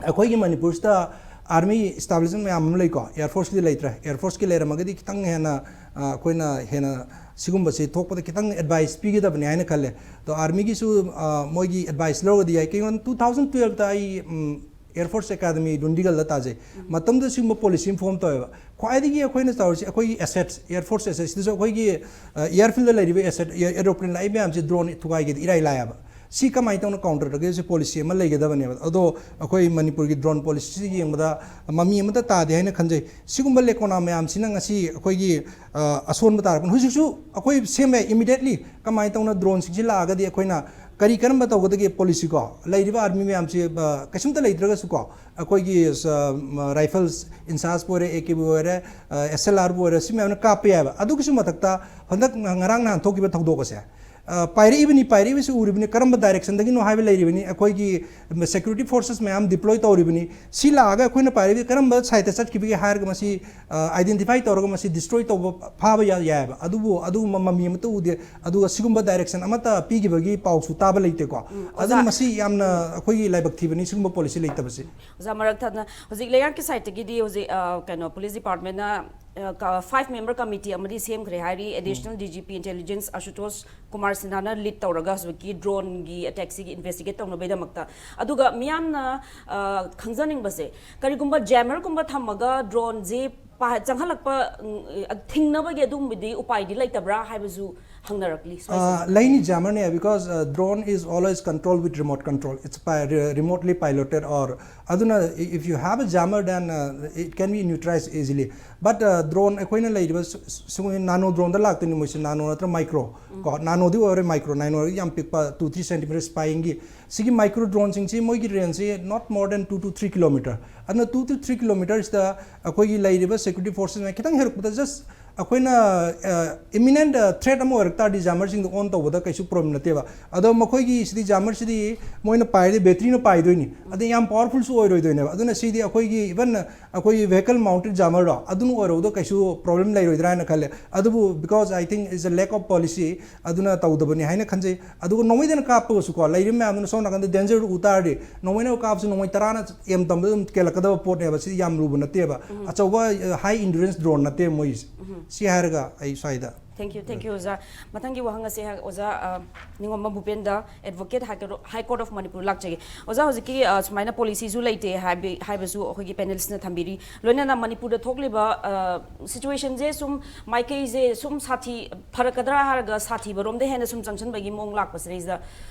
ꯑꯩꯈꯣꯏꯒꯤ ꯃꯅꯤꯄꯨꯔꯁꯤꯗ army establishment ꯃꯌꯥꯝ ꯑꯃ ꯂꯩꯀꯣ, air forceꯀꯤꯗꯤ ꯂꯩꯇ꯭ꯔꯦ꯫ Air forceꯀꯤ ꯂꯩꯔꯝꯃꯒꯗꯤ ꯈꯤꯇꯪ ꯍꯦꯟꯅ, ꯑ, ꯑꯩꯈꯣꯏꯅ ꯍꯦꯟꯅ ꯁꯤꯒꯨꯝꯕꯁꯤ ꯊꯣꯛꯄꯗ ꯈꯤꯇꯪ advice ꯄꯤꯒꯗꯕꯅꯤ ꯍꯥꯏꯅ ꯈꯜꯂꯦ꯫ ꯑꯗꯣ armyꯒꯤꯁꯨ, ꯑ, ꯃꯣꯏꯒꯤ advice ꯂꯧꯔꯒꯗꯤ ꯌꯥꯏ꯫ ꯀꯩꯒꯤꯅꯣ two thousand twelveꯗ ꯑꯩ, ꯎꯝ, Air Force Academy ꯗꯨꯟꯗꯤꯒꯜꯗ ꯇꯥꯖꯩ꯫ ꯃꯇꯝꯗꯨꯗ ꯁꯤꯒꯨꯝꯕ policy ꯑꯃ form ꯇꯧꯋꯦꯕ꯫ ꯈ꯭ꯋꯥꯏꯗꯒꯤ ꯑꯩꯈꯣꯏꯅ ꯇꯧꯔꯤꯁꯤ ꯑꯩꯈꯣꯏꯒꯤ assets, air force assets, ꯁꯤꯗꯁꯨ ꯑꯩꯈꯣꯏꯒꯤ, ꯑ, airfieldꯗ ꯂꯩꯔꯤꯕ asset, air-, aeroplane ꯂꯥꯛꯏ ꯃꯌꯥꯝꯁꯤ drone ꯊꯨꯒꯥꯏꯒꯦꯗꯤ ꯏꯔꯥꯏ ꯂꯥꯏꯌꯦꯕ꯫ ꯁꯤ ꯀꯃꯥꯏꯅ ꯇꯧꯅ counter ꯇꯧꯒꯦ? ꯁꯤ policy ꯑꯃ ꯂꯩꯒꯗꯕꯅꯦꯕ꯫ ꯑꯗꯣ ꯑꯩꯈꯣꯏ ꯃꯅꯤꯄꯨꯔꯒꯤ drone policyꯁꯤ ꯌꯦꯡꯕꯗ ꯃꯃꯤ ꯑꯃꯠꯇ ꯇꯥꯗꯦ ꯍꯥꯏꯅ ꯈꯟꯖꯩ꯫ ꯁꯤꯒꯨꯝꯕ ꯂꯦꯀꯣꯅꯥ ꯃꯌꯥꯝꯁꯤꯅ ꯉꯁꯤ ꯑꯩꯈꯣꯏꯒꯤ, ꯑ, ꯑꯁꯣꯟꯕ ꯇꯥꯔꯛꯄꯅꯤ꯫ ꯍꯧꯖꯤꯛꯁꯨ ꯑꯩꯈꯣꯏ ꯁꯦꯝꯕ ꯌꯥꯏ, immediately ꯀꯃꯥꯏꯅ ꯇꯧꯅ droneꯁꯤꯡꯁꯤ ꯂꯥꯛꯑꯒꯗꯤ ꯑꯩꯈꯣꯏꯅ ꯀꯔꯤ ꯀꯔꯝꯕ ꯇꯧꯒꯗꯒꯦ policy ꯀꯣ? ꯂꯩꯔꯤꯕ army ꯃꯌꯥꯝꯁꯤ, ꯑ, ꯀꯩꯁꯨꯝꯇ ꯂꯩꯇ꯭ꯔꯒꯁꯨ ꯀꯣ, ꯑꯩꯈꯣꯏꯒꯤ, ꯑ, rifles, INSASꯄꯨ ꯑꯣꯏꯔꯦ, AKꯕꯨ ꯑꯣꯏꯔꯦ, ꯑ, SLRꯕꯨ ꯑꯣꯏꯔꯦ, ꯁꯤ ꯃꯌꯥꯝꯅ ꯀꯥꯞꯄ ꯌꯥꯏꯕ꯫ ꯑꯗꯨꯒꯤꯁꯨ ꯃꯊꯛꯇ ꯍꯟꯗꯛ ꯉꯔꯥꯡ ꯅꯍꯥꯟ ꯊꯣꯛꯈꯤꯕ ꯊꯧꯗꯣꯛ ꯑꯁꯦ, ꯑ, ꯄꯥꯏꯔꯛꯏꯕꯅꯤ, ꯄꯥꯏꯔꯛꯏꯕꯁꯤ ꯎꯔꯤꯕꯅꯤ, ꯀꯔꯝꯕ ꯗꯥꯏꯔꯦꯛꯁꯟꯗꯒꯤꯅꯣ ꯍꯥꯏꯕ ꯂꯩꯔꯤꯕꯅꯤ꯫ ꯑꯩꯈꯣꯏꯒꯤ ꯁꯦꯀ꯭ꯌꯨꯔꯤꯇꯤ ꯐꯣꯔꯁꯦꯁ ꯃꯌꯥꯝ ꯗꯤꯄ꯭ꯂꯣꯏ ꯇꯧꯔꯤꯕꯅꯤ꯫ ꯁꯤ ꯂꯥꯛꯑꯒ ꯑꯩꯈꯣꯏꯅ ꯄꯥꯏꯔꯛꯏꯕ ꯀꯔꯝꯕ ꯁꯥꯏꯠꯇ ꯆꯠꯈꯤꯕꯒꯦ ꯍꯥꯏꯔꯒ ꯃꯁꯤ ꯑꯥꯏꯗꯦꯟꯇꯤꯐꯥꯏ ꯇꯧꯔꯒ ꯃꯁꯤ ꯗꯤꯁꯇ꯭ꯔꯣꯏ ꯇꯧꯕ, ꯐꯥꯕ ꯌꯥ-, ꯌꯥꯏꯑꯕ꯫ ꯑꯗꯨꯕꯨ ꯑꯗꯨꯒꯨꯝꯕ ꯃꯃꯤ ꯑꯃꯠꯇ ꯎꯗꯦ, ꯑꯗꯨꯒ ꯁꯤꯒꯨꯝꯕ ꯗꯥꯏꯔꯦꯛꯁꯟ ꯑꯃꯠꯇ ꯄꯤꯈꯤꯕꯒꯤ ꯄꯥꯎꯁꯨ ꯇꯥꯕ ꯂꯩꯇꯦꯀꯣ꯫ ꯑꯗꯨꯅ ꯃꯁꯤ ꯌꯥꯝꯅ ꯑꯩꯈꯣꯏꯒꯤ ꯂꯥꯏꯕꯛ ꯊꯤꯕꯅꯤ ꯁꯤꯒꯨꯝꯕ ꯄꯣꯂꯤꯁꯤ ꯂꯩꯇꯕꯁꯤ꯫ ꯑꯣꯖꯥ, ꯃꯔꯛ ꯊꯠꯅ ꯍꯧꯖꯤꯛ ꯂꯩꯉꯥꯛꯀꯤ ꯁꯥꯏꯠꯇꯒꯤꯗꯤ ꯍꯧꯖꯤꯛ, ꯑ, ꯀꯩꯅꯣ, ꯄꯨꯂꯤꯁ ꯗꯤꯄꯥꯔꯠꯃꯦꯟꯅ, ꯑ, ꯀ-, ꯐꯥꯏꯚ ꯃꯦꯝꯕꯔ ꯀꯃꯤꯇꯤ ꯑꯃꯗꯤ ꯁꯦꯝꯈ꯭ꯔꯦ ꯍꯥꯏꯔꯤ꯫ Additional D G P intelligence Ashutosh Kumar ꯁꯤꯟꯍꯥꯅ ꯂꯤꯗ ꯇꯧꯔꯒ ꯍꯧꯖꯤꯛꯀꯤ ꯗ꯭ꯔꯣꯟꯒꯤ ꯑꯦꯇꯦꯛꯁꯤꯒꯤ ꯏꯟꯚꯦꯁꯇꯤꯒꯦꯠ ꯇꯧꯅꯕꯒꯤꯗꯃꯛꯇ꯫ ꯑꯗꯨꯒ ꯃꯤꯌꯥꯝꯅ, ꯑ, ꯈꯪꯖꯅꯤꯡꯕꯁꯦ, ꯀꯔꯤꯒꯨꯝꯕ ꯖꯦꯃꯔꯒꯨꯝꯕ ꯊꯝꯃꯒ ꯗ꯭ꯔꯣꯟꯁꯤ ꯄꯥ-, ꯆꯪꯍꯜꯂꯛꯄ, ꯎꯝ, ꯑ, ꯊꯤꯡꯅꯕꯒꯤ ꯑꯗꯨꯒꯨꯝꯕꯗꯤ ꯎꯄꯥꯏꯗꯤ ꯂꯩꯇꯕ꯭ꯔꯥ ꯍꯥꯏꯕꯁꯨ ꯍꯪꯅꯔꯛꯂꯤ ꯁ꯭ꯋꯥꯏꯁꯤꯗ꯫ ꯑ, ꯂꯩꯅꯤ, ꯖꯦꯃꯔꯅꯦ, because, ꯑ, drone is always controlled with remote control. It's pi-, re-, remotely piloted or, ꯑꯗꯨꯅ, if you have a jammer, then, uh, it can be neutralized easily. But, uh, drone ꯑꯩꯈꯣꯏꯅ ꯂꯩꯔꯤꯕ ꯁꯨ-, ꯁꯨ-, ꯅꯥꯅꯣ ꯗ꯭ꯔꯣꯟꯗ ꯂꯥꯛꯇꯣꯏꯅꯤ ꯃꯣꯏꯁꯦ, ꯅꯥꯅꯣ ꯅꯠꯇ꯭ꯔ ꯃꯥꯏꯀ꯭ꯔꯣ ꯀꯣ, ꯅꯥꯅꯣꯗꯤ ꯑꯣꯏꯔꯦ, ꯃꯥꯏꯀ꯭ꯔꯣ, ꯅꯥꯅꯣꯗꯤ ꯌꯥꯝ ꯄꯤꯛꯄ, two three centimeter spyingꯒꯤ꯫ ꯁꯤꯒꯤ ꯃꯥꯏꯀ꯭ꯔꯣ ꯗ꯭ꯔꯣꯟꯁꯤꯡꯁꯤ ꯃꯣꯏꯒꯤ ꯔꯦꯟꯖꯁꯤ not more than two to three kilometer꯫ ꯑꯗꯨꯅ two to three kilometerꯁꯤꯗ ꯑꯩꯈꯣꯏꯒꯤ ꯂꯩꯔꯤꯕ ꯁꯦꯀ꯭ꯌꯨꯔꯤꯇꯤ ꯐꯣꯔꯁꯦꯁꯅ ꯈꯤꯇꯪ ꯍꯦꯜꯂꯛꯄꯗ just ꯑꯩꯈꯣꯏꯅ, ꯑ, imminent, ꯑ, threat ꯑꯃ ꯑꯣꯏꯔꯛ ꯇꯥꯔꯗꯤ ꯖꯦꯃꯔꯁꯤꯡꯗꯣ ꯑꯣꯟ ꯇꯧꯕꯗ ꯀꯩꯁꯨ ꯄ꯭ꯔꯣꯕ꯭ꯂꯦꯝ ꯅꯠꯇꯦꯕ꯫ ꯑꯗꯣ ꯃꯈꯣꯏꯒꯤ ꯁꯤꯗꯤ ꯖꯦꯃꯔꯁꯤꯗꯤ ꯃꯣꯏꯅ ꯄꯥꯏꯔꯗꯤ ꯕꯦꯇ꯭ꯔꯤꯅ ꯄꯥꯏꯗꯣꯏꯅꯤ, ꯑꯗꯩ ꯌꯥꯝ ꯄꯋꯥꯔꯐꯨꯜꯁꯨ ꯑꯣꯏꯔꯣꯏꯗꯣꯏꯅꯦꯕ꯫ ꯑꯗꯨꯅ ꯁꯤꯗꯤ ꯑꯩꯈꯣꯏꯒꯤ even ꯑꯩꯈꯣꯏꯒꯤ vehicle mounted jammerꯗꯣ ꯑꯗꯨꯅ ꯑꯣꯏꯔꯕꯗ ꯀꯩꯁꯨ ꯄ꯭ꯔꯣꯕ꯭ꯂꯦꯝ ꯂꯩꯔꯣꯏꯗ꯭ꯔꯥ ꯍꯥꯏꯅ ꯈꯜꯂꯦ꯫ ꯑꯗꯨꯕꯨ because I think it's a lack of policy, ꯑꯗꯨꯅ ꯇꯧꯗꯕꯅꯤ ꯍꯥꯏꯅ ꯈꯟꯖꯩ꯫ ꯑꯗꯨꯒ ꯅꯣꯡꯃꯩꯗꯅ ꯀꯥꯞꯄꯒꯁꯨꯀꯣ, ꯂꯩꯔꯤꯕ ꯃꯌꯥꯝꯗꯨꯅ ꯁꯣꯝ ꯅꯥꯀꯟꯗ danger ꯎ ꯇꯥꯔꯗꯤ ꯅꯣꯡꯃꯩꯅ ꯀꯥꯞꯄꯁꯨ ꯅꯣꯡꯃꯩ ꯇꯔꯥꯅ ꯑꯦꯝ ꯇꯝꯕꯗ ꯑꯗꯨꯝ ꯀꯦꯜꯂꯛꯀꯗꯕ ꯄꯣꯠꯅꯦꯕ꯫ ꯁꯤꯗꯤ ꯌꯥꯝ ꯂꯨꯕ ꯅꯠꯇꯦꯕ꯫ ꯑꯆꯧꯕ, ꯑ, high endurance drone ꯅꯠꯇꯦ ꯃꯣꯏꯁꯦ꯫ ꯁꯤ ꯍꯥꯏꯔꯒ ꯑꯩ ꯁ꯭ꯋꯥꯏꯗ Thank you, thank you, ꯑꯣꯖꯥ꯫ ꯃꯊꯪꯒꯤ ꯋꯥꯍꯪ ꯑꯁꯦ, ꯑꯣꯖꯥ, ꯑ, ꯅꯤꯉꯣꯝꯕꯝ ꯚꯨꯄꯦꯟꯗ, advocate, High Court, High Court of Manipur ꯂꯥꯛꯆꯒꯦ꯫ ꯑꯣꯖꯥ, ꯍꯧꯖꯤꯛꯀꯤ, ꯑ, ꯁꯨꯃꯥꯏꯅ ꯄꯣꯂꯤꯁꯤꯁꯨ ꯂꯩꯇꯦ ꯍꯥꯏꯕꯤ-, ꯍꯥꯏꯕꯁꯨ ꯑꯩꯈꯣꯏꯒꯤ ꯄꯦꯅꯦꯂꯤꯁ꯭ꯠꯅ ꯊꯝꯕꯤꯔꯤ꯫ ꯂꯣꯏꯅꯅ ꯃꯅꯤꯄꯨꯔꯗ ꯊꯣꯛꯂꯤꯕ, ꯑ, ꯁꯤꯆꯨꯋꯦꯁꯟꯁꯦ ꯁꯨꯝ ꯃꯥꯏꯀꯩꯁꯦ ꯁꯨꯝ ꯁꯥꯊꯤ, ꯐꯔꯛꯀꯗ꯭ꯔꯥ ꯍꯥꯏꯔꯒ ꯁꯥꯊꯤꯕꯔꯣꯝꯗ ꯍꯦꯟꯅ ꯁꯨꯝ ꯆꯪꯁꯤꯟꯕꯒꯤ ꯃꯑꯣꯡ ꯂꯥꯛꯄꯁꯤꯗꯩꯁꯤꯗ,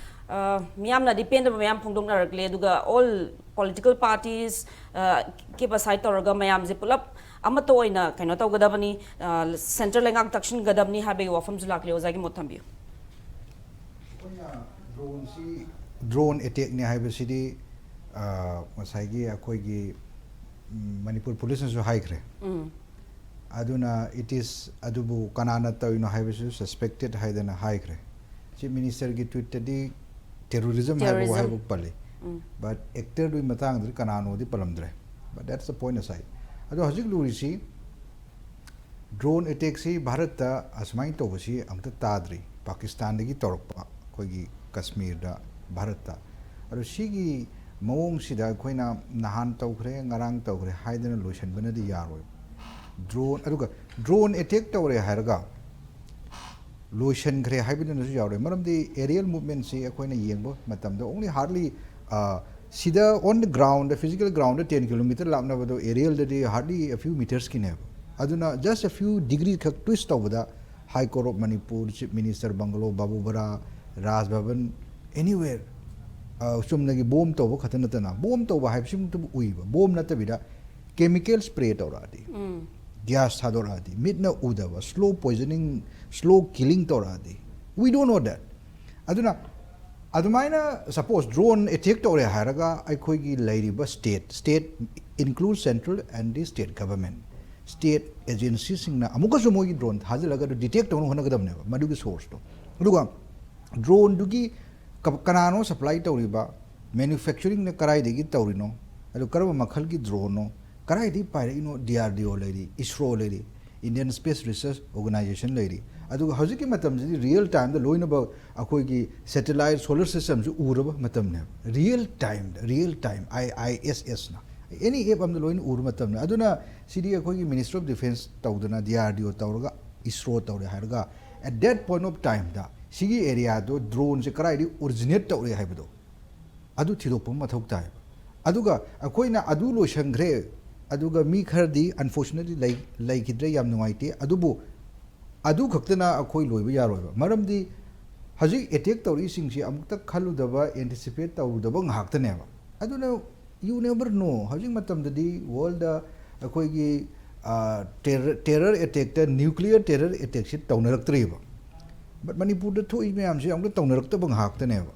ꯑ, ꯃꯤꯌꯥꯝꯅꯗꯤ ꯄꯦꯟꯗꯕ ꯃꯌꯥꯝ ꯐꯣꯡꯗꯣꯛꯅꯔꯛꯂꯦ꯫ ꯑꯗꯨꯒ all political parties, ꯑ, keep aside ꯇꯧꯔꯒ ꯃꯌꯥꯝꯁꯦ ꯄꯨꯂꯞ ꯑꯃꯠꯇ ꯑꯣꯏꯅ ꯀꯩꯅꯣ ꯇꯧꯒꯗꯕꯅꯤ, ꯑ, ꯁꯦꯟꯇ꯭ꯔꯦꯜ ꯂꯩꯉꯥꯛ ꯇꯛꯁꯤꯟꯒꯗꯕꯅꯤ ꯍꯥꯏꯕꯒꯤ ꯋꯥꯐꯝꯁꯨ ꯂꯥꯛꯂꯤ꯫ ꯑꯣꯖꯥꯒꯤ ꯃꯣꯠ ꯊꯝꯕꯤꯌꯨ꯫ ꯑꯩꯈꯣꯏꯅ ꯗ꯭ꯔꯣꯟꯁꯤ, ꯗ꯭ꯔꯣꯟ ꯑꯦꯇꯦꯛꯅꯤ ꯍꯥꯏꯕꯁꯤꯗꯤ, ꯑ, ꯉꯁꯥꯏꯒꯤ ꯑꯩꯈꯣꯏꯒꯤ, ꯎꯝ, ꯃꯅꯤꯄꯨꯔ ꯄꯨꯂꯤꯁꯅꯁꯨ ꯍꯥꯏꯈ꯭ꯔꯦ꯫ ꯑꯗꯨꯅ it is, ꯑꯗꯨꯕꯨ ꯀꯅꯥꯅ ꯇꯧꯔꯤꯅꯣ ꯍꯥꯏꯕꯁꯨ suspected ꯍꯥꯏꯗꯅ ꯍꯥꯏꯈ꯭ꯔꯦ꯫ ꯆꯤꯐ ꯃꯤꯅꯤꯁꯇꯔꯒꯤ ꯇ꯭ꯋꯤꯠꯇꯗꯤ ꯇꯦꯔꯣꯔꯤꯖꯝ ꯍꯥꯏꯕ ꯋꯥꯍꯩꯐꯥꯎ ꯄꯜꯂꯤ꯫ ꯕꯠ ꯑꯦꯛꯇꯔꯗꯨꯒꯤ ꯃꯇꯥꯡꯗꯗꯤ ꯀꯅꯥꯅꯣꯗꯤ ꯄꯜꯂꯝꯗ꯭ꯔꯦ꯫ ꯕꯠ ꯗꯦꯠꯁ ꯗ ꯄꯣꯏꯟ ꯑꯁꯥꯏꯠ꯫ ꯑꯗꯣ ꯍꯧꯖꯤꯛ ꯂꯨꯔꯤꯁꯤ ꯗ꯭ꯔꯣꯟ ꯑꯦꯇꯦꯛꯁꯤ ꯚꯥꯔꯠꯇ ꯑꯁꯨꯃꯥꯏꯅ ꯇꯧꯕꯁꯤ ꯑꯃꯨꯛꯇ ꯇꯥꯗ꯭ꯔꯤ꯫ ꯄꯥꯀꯤꯁꯇꯥꯟꯗꯒꯤ ꯇꯧꯔꯛꯄ ꯑꯩꯈꯣꯏꯒꯤ ꯀꯁꯃꯤꯔꯗ, ꯚꯥꯔꯠꯇ꯫ ꯑꯗꯣ ꯁꯤꯒꯤ ꯃꯑꯣꯡꯁꯤꯗ ꯑꯩꯈꯣꯏꯅ ꯅꯍꯥꯟ ꯇꯧꯈ꯭ꯔꯦ, ꯉꯔꯥꯡ ꯇꯧꯈ꯭ꯔꯦ ꯍꯥꯏꯗꯅ ꯂꯣꯏꯁꯤꯟꯕꯅꯗꯤ ꯌꯥꯔꯣꯏ꯫ ꯗ꯭ꯔꯣꯟ, ꯑꯗꯨꯒ ꯗ꯭ꯔꯣꯟ ꯑꯦꯇꯦꯛ ꯇꯧꯔꯦ ꯍꯥꯏꯔꯒ ꯂꯣꯏꯁꯤꯟꯈ꯭ꯔꯦ ꯍꯥꯏꯕꯗꯨꯅꯁꯨ ꯌꯥꯔꯣꯏ꯫ ꯃꯔꯝꯗꯤ ꯑꯦꯔꯤꯌꯦꯜ ꯃꯨꯚꯃꯦꯟꯁꯤ ꯑꯩꯈꯣꯏꯅ ꯌꯦꯡꯕ ꯃꯇꯝꯗ only hardly, ꯑ, ꯁꯤꯗ on the ground, physical ground ten kilometer ꯂꯥꯞꯅꯕꯗꯣ aerial ꯗꯗꯤ hardly a few meters ꯀꯤꯅꯦꯕ꯫ ꯑꯗꯨꯅ just a few degree ꯈꯛ twist ꯇꯧꯕꯗ High Court of Manipur, Chief Minister Bungalow, Babubara, Raj Bhavan, anywhere, ꯑ, ꯆꯨꯝꯅꯒꯤ ꯕꯣꯝ ꯇꯧꯕ ꯈꯛꯇ ꯅꯠꯇꯅ, ꯕꯣꯝ ꯇꯧꯕ ꯍꯥꯏꯕꯁꯤꯃꯛꯇꯕꯨ ꯎꯏꯕ, ꯕꯣꯝ ꯅꯠꯇꯕꯤꯗ chemical spray ꯇꯧꯔꯛꯑꯗꯤ, gas ꯊꯥꯗꯣꯔꯛꯑꯗꯤ, ꯃꯤꯠꯅ ꯎꯗꯕ slow poisoning, slow killing ꯇꯧꯔꯛꯑꯗꯤ, we don't know that. ꯑꯗꯨꯅ ꯑꯗꯨꯃꯥꯏꯅ suppose drone attack ꯇꯧꯔꯦ ꯍꯥꯏꯔꯒ ꯑꯩꯈꯣꯏꯒꯤ ꯂꯩꯔꯤꯕ state, state include central and the state government, state agency ꯁꯤꯡꯅ ꯑꯃꯨꯛꯀꯁꯨ ꯃꯣꯏꯒꯤ ꯗ꯭ꯔꯣꯟ ꯊꯥꯖꯤꯜꯂꯒ ꯑꯗꯨ detect ꯇꯧꯅꯕ ꯍꯣꯠꯅꯒꯗꯕꯅꯦꯕ꯫ ꯃꯗꯨꯒꯤ source ꯇꯣ, ꯑꯗꯨꯒ ꯗ꯭ꯔꯣꯟꯗꯨꯒꯤ ꯀ-, ꯀꯅꯥꯅꯣ supply ꯇꯧꯔꯤꯕ, manufacturing ꯅ ꯀꯗꯥꯏꯗꯒꯤ ꯇꯧꯔꯤꯅꯣ, ꯑꯗꯨ ꯀꯔꯝꯕ ꯃꯈꯜꯒꯤ ꯗ꯭ꯔꯣꯟꯅꯣ, ꯀꯗꯥꯏꯗꯒꯤ ꯄꯥꯏꯔꯛꯏꯅꯣ, D R D O ꯂꯩꯔꯤ, ISRO ꯂꯩꯔꯤ, Indian Space Research Organisation ꯂꯩꯔꯤ꯫ ꯑꯗꯨꯒ ꯍꯧꯖꯤꯛꯀꯤ ꯃꯇꯝꯁꯤꯗꯤ real time ꯗ ꯂꯣꯏꯅꯃꯛ ꯑꯩꯈꯣꯏꯒꯤ satellite, solar system ꯁꯨ ꯎꯔꯕ ꯃꯇꯝꯅꯦꯕ꯫ Real time the, real time, I I S S ꯅ, any app ꯑꯃꯗ ꯂꯣꯏꯅ ꯎꯔꯕ ꯃꯇꯝꯅꯦ꯫ ꯑꯗꯨꯅ ꯁꯤꯗꯤ ꯑꯩꯈꯣꯏꯒꯤ Ministry of Defence ꯇꯧꯗꯅ, D R D O ꯇꯧꯔꯒ, ISRO ꯇꯧꯔꯦ ꯍꯥꯏꯔꯒ, at that point of time ꯗ ꯁꯤꯒꯤ area ꯗꯣ ꯗ꯭ꯔꯣꯟꯁꯦ ꯀꯗꯥꯏꯗꯒꯤ originate ꯇꯧꯔꯛꯑꯦ ꯍꯥꯏꯕꯗꯣ ꯑꯗꯨ ꯊꯤꯗꯣꯛꯄ ꯑꯃ ꯃꯊꯧ ꯇꯥꯏ꯫ ꯑꯗꯨꯒ ꯑꯩꯈꯣꯏꯅ ꯑꯗꯨ ꯂꯣꯏꯁꯟꯈ꯭ꯔꯦ, ꯑꯗꯨꯒ ꯃꯤ ꯈꯔꯗꯤ unfortunately ꯂꯩ-, ꯂꯩꯈꯤꯗ꯭ꯔꯦ, ꯌꯥꯝ ꯅꯨꯡꯉꯥꯏꯇꯦ꯫ ꯑꯗꯨꯕꯨ ꯑꯗꯨ ꯈꯛꯇꯅ ꯑꯩꯈꯣꯏ ꯂꯣꯏꯕ ꯌꯥꯔꯣꯏꯕ꯫ ꯃꯔꯝꯗꯤ ꯍꯧꯖꯤꯛ attack ꯇꯧꯔꯛꯏꯁꯤꯡꯁꯤ ꯑꯃꯨꯛꯇ ꯈꯜꯂꯨꯗꯕ, anticipate ꯇꯧꯔꯨꯗꯕ ꯉꯥꯛꯇꯅꯦꯕ꯫ ꯑꯗꯨꯅ you never know꯫ ꯍꯧꯖꯤꯛ ꯃꯇꯝꯗꯗꯤ world ꯗ ꯑꯩꯈꯣꯏꯒꯤ, ꯑ, terror, terror attack ꯇ nuclear terror attack ꯁꯤ ꯇꯧꯅꯔꯛꯇ꯭ꯔꯤꯕ꯫ But ꯃꯅꯤꯄꯨꯔꯗ ꯊꯣꯛꯏ ꯃꯌꯥꯝꯁꯤ ꯑꯃꯨꯛꯇ ꯇꯧꯅꯔꯛꯇꯕ ꯉꯥꯛꯇꯅꯦꯕ꯫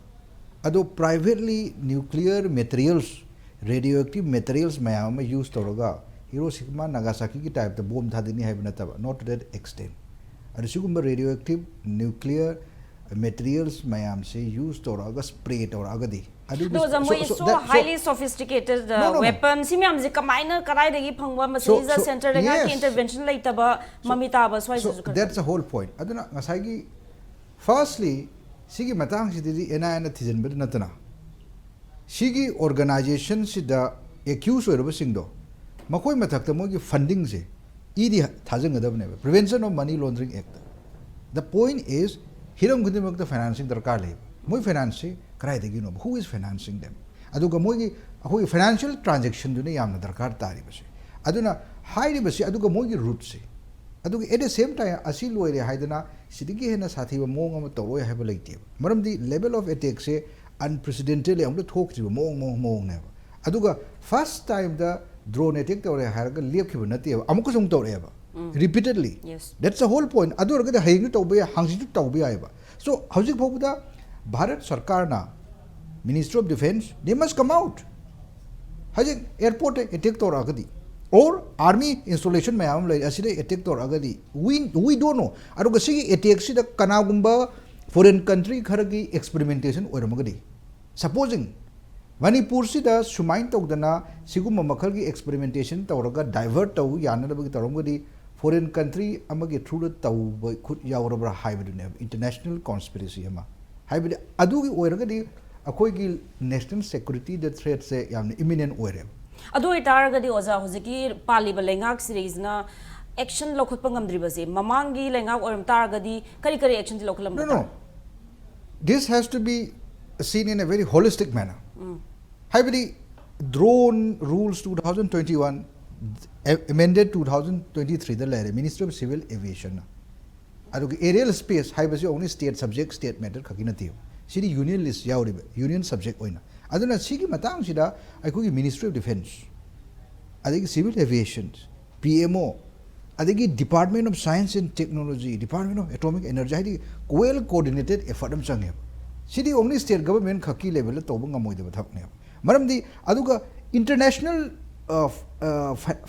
ꯑꯗꯣ privately nuclear materials, radioactive materials ꯃꯌꯥꯝ ꯑꯃ use ꯇꯧꯔꯒ Hiroshima, Nagasaki ꯒꯤ type ꯇ ꯕꯣꯝ ꯊꯥꯗꯅꯤ ꯍꯥꯏꯕ ꯅꯠꯇꯕ, not to that extent꯫ ꯑꯗꯨ ꯁꯤꯒꯨꯝꯕ radioactive nuclear ꯃꯦꯇꯔꯤꯌꯦꯜꯁ ꯃꯌꯥꯝꯁꯦ ꯌꯨꯁ ꯇꯧꯔꯛꯑꯒ ꯁ꯭ꯄ꯭ꯔꯦ ꯇꯧꯔꯛꯑꯒꯗꯤ ꯑꯗꯨꯗꯤ ꯑꯗꯣ ꯑꯣꯖꯥ, ꯃꯣꯏ so ꯍꯥꯏꯂꯤ ꯁꯣꯐꯤꯁꯇꯤꯀꯦꯇꯦꯗ ꯋꯦꯄꯟ ꯁꯤ ꯃꯌꯥꯝꯁꯦ ꯀꯃꯥꯏꯅ, ꯀꯗꯥꯏꯗꯒꯤ ꯐꯪꯕ? ꯃꯁꯤꯗ ꯁꯦꯟꯇꯔ ꯂꯩꯉꯥꯛꯀꯤ ꯏꯟꯇꯔꯚꯦꯟꯁꯟ ꯂꯩꯇꯕ ꯃꯃꯤ ꯇꯥꯕ ꯁ꯭ꯋꯥꯏꯁꯤꯁꯨ ꯈꯔ that's the whole point. ꯑꯗꯨꯅ ꯉꯁꯥꯏꯒꯤ firstly ꯁꯤꯒꯤ ꯃꯇꯥꯡꯁꯤꯗꯗꯤ ꯑꯦꯟ ꯑꯥꯏ ꯑꯦꯅ ꯊꯤꯖꯤꯟꯕꯗ ꯅꯠꯇꯅ ꯁꯤꯒꯤ ꯑꯣꯔꯒꯅꯥꯏꯖꯦꯁꯟꯁꯤꯗ ꯑꯦꯀ꯭ꯌꯨꯁ ꯑꯣꯏꯔꯕꯁꯤꯡꯗꯣ ꯃꯈꯣꯏ ꯃꯊꯛꯇ ꯃꯣꯏꯒꯤ ꯐꯟꯗꯤꯡꯁꯦ ꯏꯗꯤ ꯊꯥꯖꯤꯟꯒꯗꯕꯅꯦꯕ, Prevention of Money Laundering Act. The point is, ꯍꯤꯔꯝ ꯈꯨꯗꯤꯡꯃꯛꯇ ꯐꯥꯏꯅꯥꯟꯁꯤꯡ ꯗꯔꯀꯥꯔ ꯂꯩꯌꯦꯕ꯫ ꯃꯣꯏ ꯐꯥꯏꯅꯥꯟꯁꯁꯤ ꯀꯗꯥꯏꯗꯒꯤꯅꯣꯕ? Who is financing them? ꯑꯗꯨꯒ ꯃꯣꯏꯒꯤ ꯑꯩꯈꯣꯏꯒꯤ ꯐꯥꯏꯅꯥꯟꯁꯤꯌꯦꯜ ꯇ꯭ꯔꯥꯟꯖꯦꯛꯁꯟꯗꯨꯅ ꯌꯥꯝꯅ ꯗꯔꯀꯥꯔ ꯇꯥꯔꯤꯕꯁꯦ꯫ ꯑꯗꯨꯅ ꯍꯥꯏꯔꯤꯕꯁꯤ ꯑꯗꯨꯒ ꯃꯣꯏꯒꯤ ꯔꯨꯠꯁꯦ, ꯑꯗꯨꯒ at the same time ꯑꯁꯤ ꯂꯣꯏꯔꯦ ꯍꯥꯏꯗꯅ ꯁꯤꯗꯒꯤ ꯍꯦꯟꯅ ꯁꯥꯊꯤꯕ ꯃꯑꯣꯡ ꯑꯃ ꯇꯧꯔꯣꯏ ꯍꯥꯏꯕ ꯂꯩꯇꯦꯕ꯫ ꯃꯔꯝꯗꯤ level of attackꯁꯦ unprecedentedly ꯑꯃꯨꯛꯇ ꯊꯣꯛꯇ꯭ꯔꯤꯕ ꯃꯑꯣꯡ ꯃꯑꯣꯡ ꯃꯑꯣꯡꯅꯦꯕ꯫ ꯑꯗꯨꯒ first timeꯗ drone attack ꯇꯧꯔꯦ ꯍꯥꯏꯔꯒ ꯂꯦꯞꯈꯤꯕ ꯅꯠꯇꯦꯕ, ꯑꯃꯨꯛꯀꯁꯨ ꯑꯃꯨꯛ ꯇꯧꯔꯛꯑꯦꯕ, repeatedly. Yes. That's the whole point. ꯑꯗꯨ ꯑꯣꯏꯔꯒꯗꯤ ꯍꯌꯦꯡꯁꯨ ꯇꯧꯕ ꯌꯥꯏ, ꯍꯪꯆꯤꯠꯁꯨ ꯇꯧꯕ ꯌꯥꯏꯑꯕ꯫ So ꯍꯧꯖꯤꯛ ꯐꯥꯎꯕꯗ ꯚꯥꯔꯠ ꯁꯔꯀꯥꯔꯅ, Ministry of Defence, they must come out. ꯍꯧꯖꯤꯛ ꯑꯦꯌꯥꯔꯄꯣꯔꯠꯇ ꯑꯦꯇꯦꯛ ꯇꯧꯔꯛꯑꯒꯗꯤ, or army installation ꯃꯌꯥꯝ ꯑꯃ ꯂꯩ, ꯑꯁꯤꯗ attack ꯇꯧꯔꯛꯑꯒꯗꯤ we we don't know. ꯑꯗꯨꯒ ꯁꯤꯒꯤ ꯑꯦꯇꯦꯛꯁꯤꯗ ꯀꯅꯥꯒꯨꯝꯕ foreign country ꯈꯔꯒꯤ experimentation ꯑꯣꯏꯔꯝꯃꯒꯗꯤ, supposing ꯃꯅꯤꯄꯨꯔꯁꯤꯗ ꯁꯨꯃꯥꯏꯅ ꯇꯧꯗꯅ ꯁꯤꯒꯨꯝꯕ ꯃꯈꯜꯒꯤ experimentation ꯇꯧꯔꯒ divert ꯇꯧ ꯌꯥꯅꯅꯕꯒꯤ ꯇꯧꯔꯝꯒꯗꯤ foreign country ꯑꯃꯒꯤ throughꯗ ꯇꯧꯕ ꯈꯨꯠ ꯌꯥꯎꯔꯕ꯭ꯔꯥ ꯍꯥꯏꯕꯗꯨꯅꯦꯕ international conspiracy ꯑꯃ꯫ ꯍꯥꯏꯕꯗꯤ ꯑꯗꯨꯒꯤ ꯑꯣꯏꯔꯒꯗꯤ ꯑꯩꯈꯣꯏꯒꯤ national securityꯗ threatꯁꯦ ꯌꯥꯝꯅ imminent ꯑꯣꯏꯔꯦꯕ꯫ ꯑꯗꯨ ꯑꯣꯏꯇꯥꯔꯒꯗꯤ ꯑꯣꯖꯥ, ꯍꯧꯖꯤꯛꯀꯤ ꯄꯥꯜꯂꯤꯕ ꯂꯩꯉꯥꯛꯁꯤꯗꯩꯁꯤꯅ action ꯂꯧꯈꯠꯄ ꯉꯝꯗ꯭ꯔꯤꯕꯁꯦ, ꯃꯃꯥꯡꯒꯤ ꯂꯩꯉꯥꯛ ꯑꯣꯏꯔꯝ ꯇꯥꯔꯒꯗꯤ ꯀꯔꯤ ꯀꯔꯤ actionꯗꯤ ꯂꯧꯈꯠꯂꯝꯕ No, no. This has to be seen in a very holistic manner. ꯍꯥꯏꯕꯗꯤ drone rules two thousand twenty one, amended two thousand twenty threeꯗ ꯂꯩꯔꯦ, Ministry of Civil Aviationꯅ꯫ ꯑꯗꯨꯒ aerial space ꯍꯥꯏꯕꯁꯤ only state subject, state matter ꯈꯛꯀꯤ ꯅꯠꯇꯦꯕ꯫ ꯁꯤꯗꯤ union list ꯌꯥꯎꯔꯤꯕ, union subject ꯑꯣꯏꯅ꯫ ꯑꯗꯨꯅ ꯁꯤꯒꯤ ꯃꯇꯥꯡꯁꯤꯗ ꯑꯩꯈꯣꯏꯒꯤ Ministry of Defence, ꯑꯗꯒꯤ Civil Aviation, P M O, ꯑꯗꯒꯤ Department of Science and Technology, Department of Atomic Energy, ꯍꯥꯏꯗꯤ well coordinated effort ꯑꯃ ꯆꯪꯉꯦꯕ꯫ ꯁꯤꯗꯤ only state government ꯈꯛꯀꯤ levelꯗ ꯇꯧꯕ ꯉꯝꯃꯣꯏꯗꯕ ꯊꯕꯛꯅꯦꯕ꯫ ꯃꯔꯝꯗꯤ ꯑꯗꯨꯒ international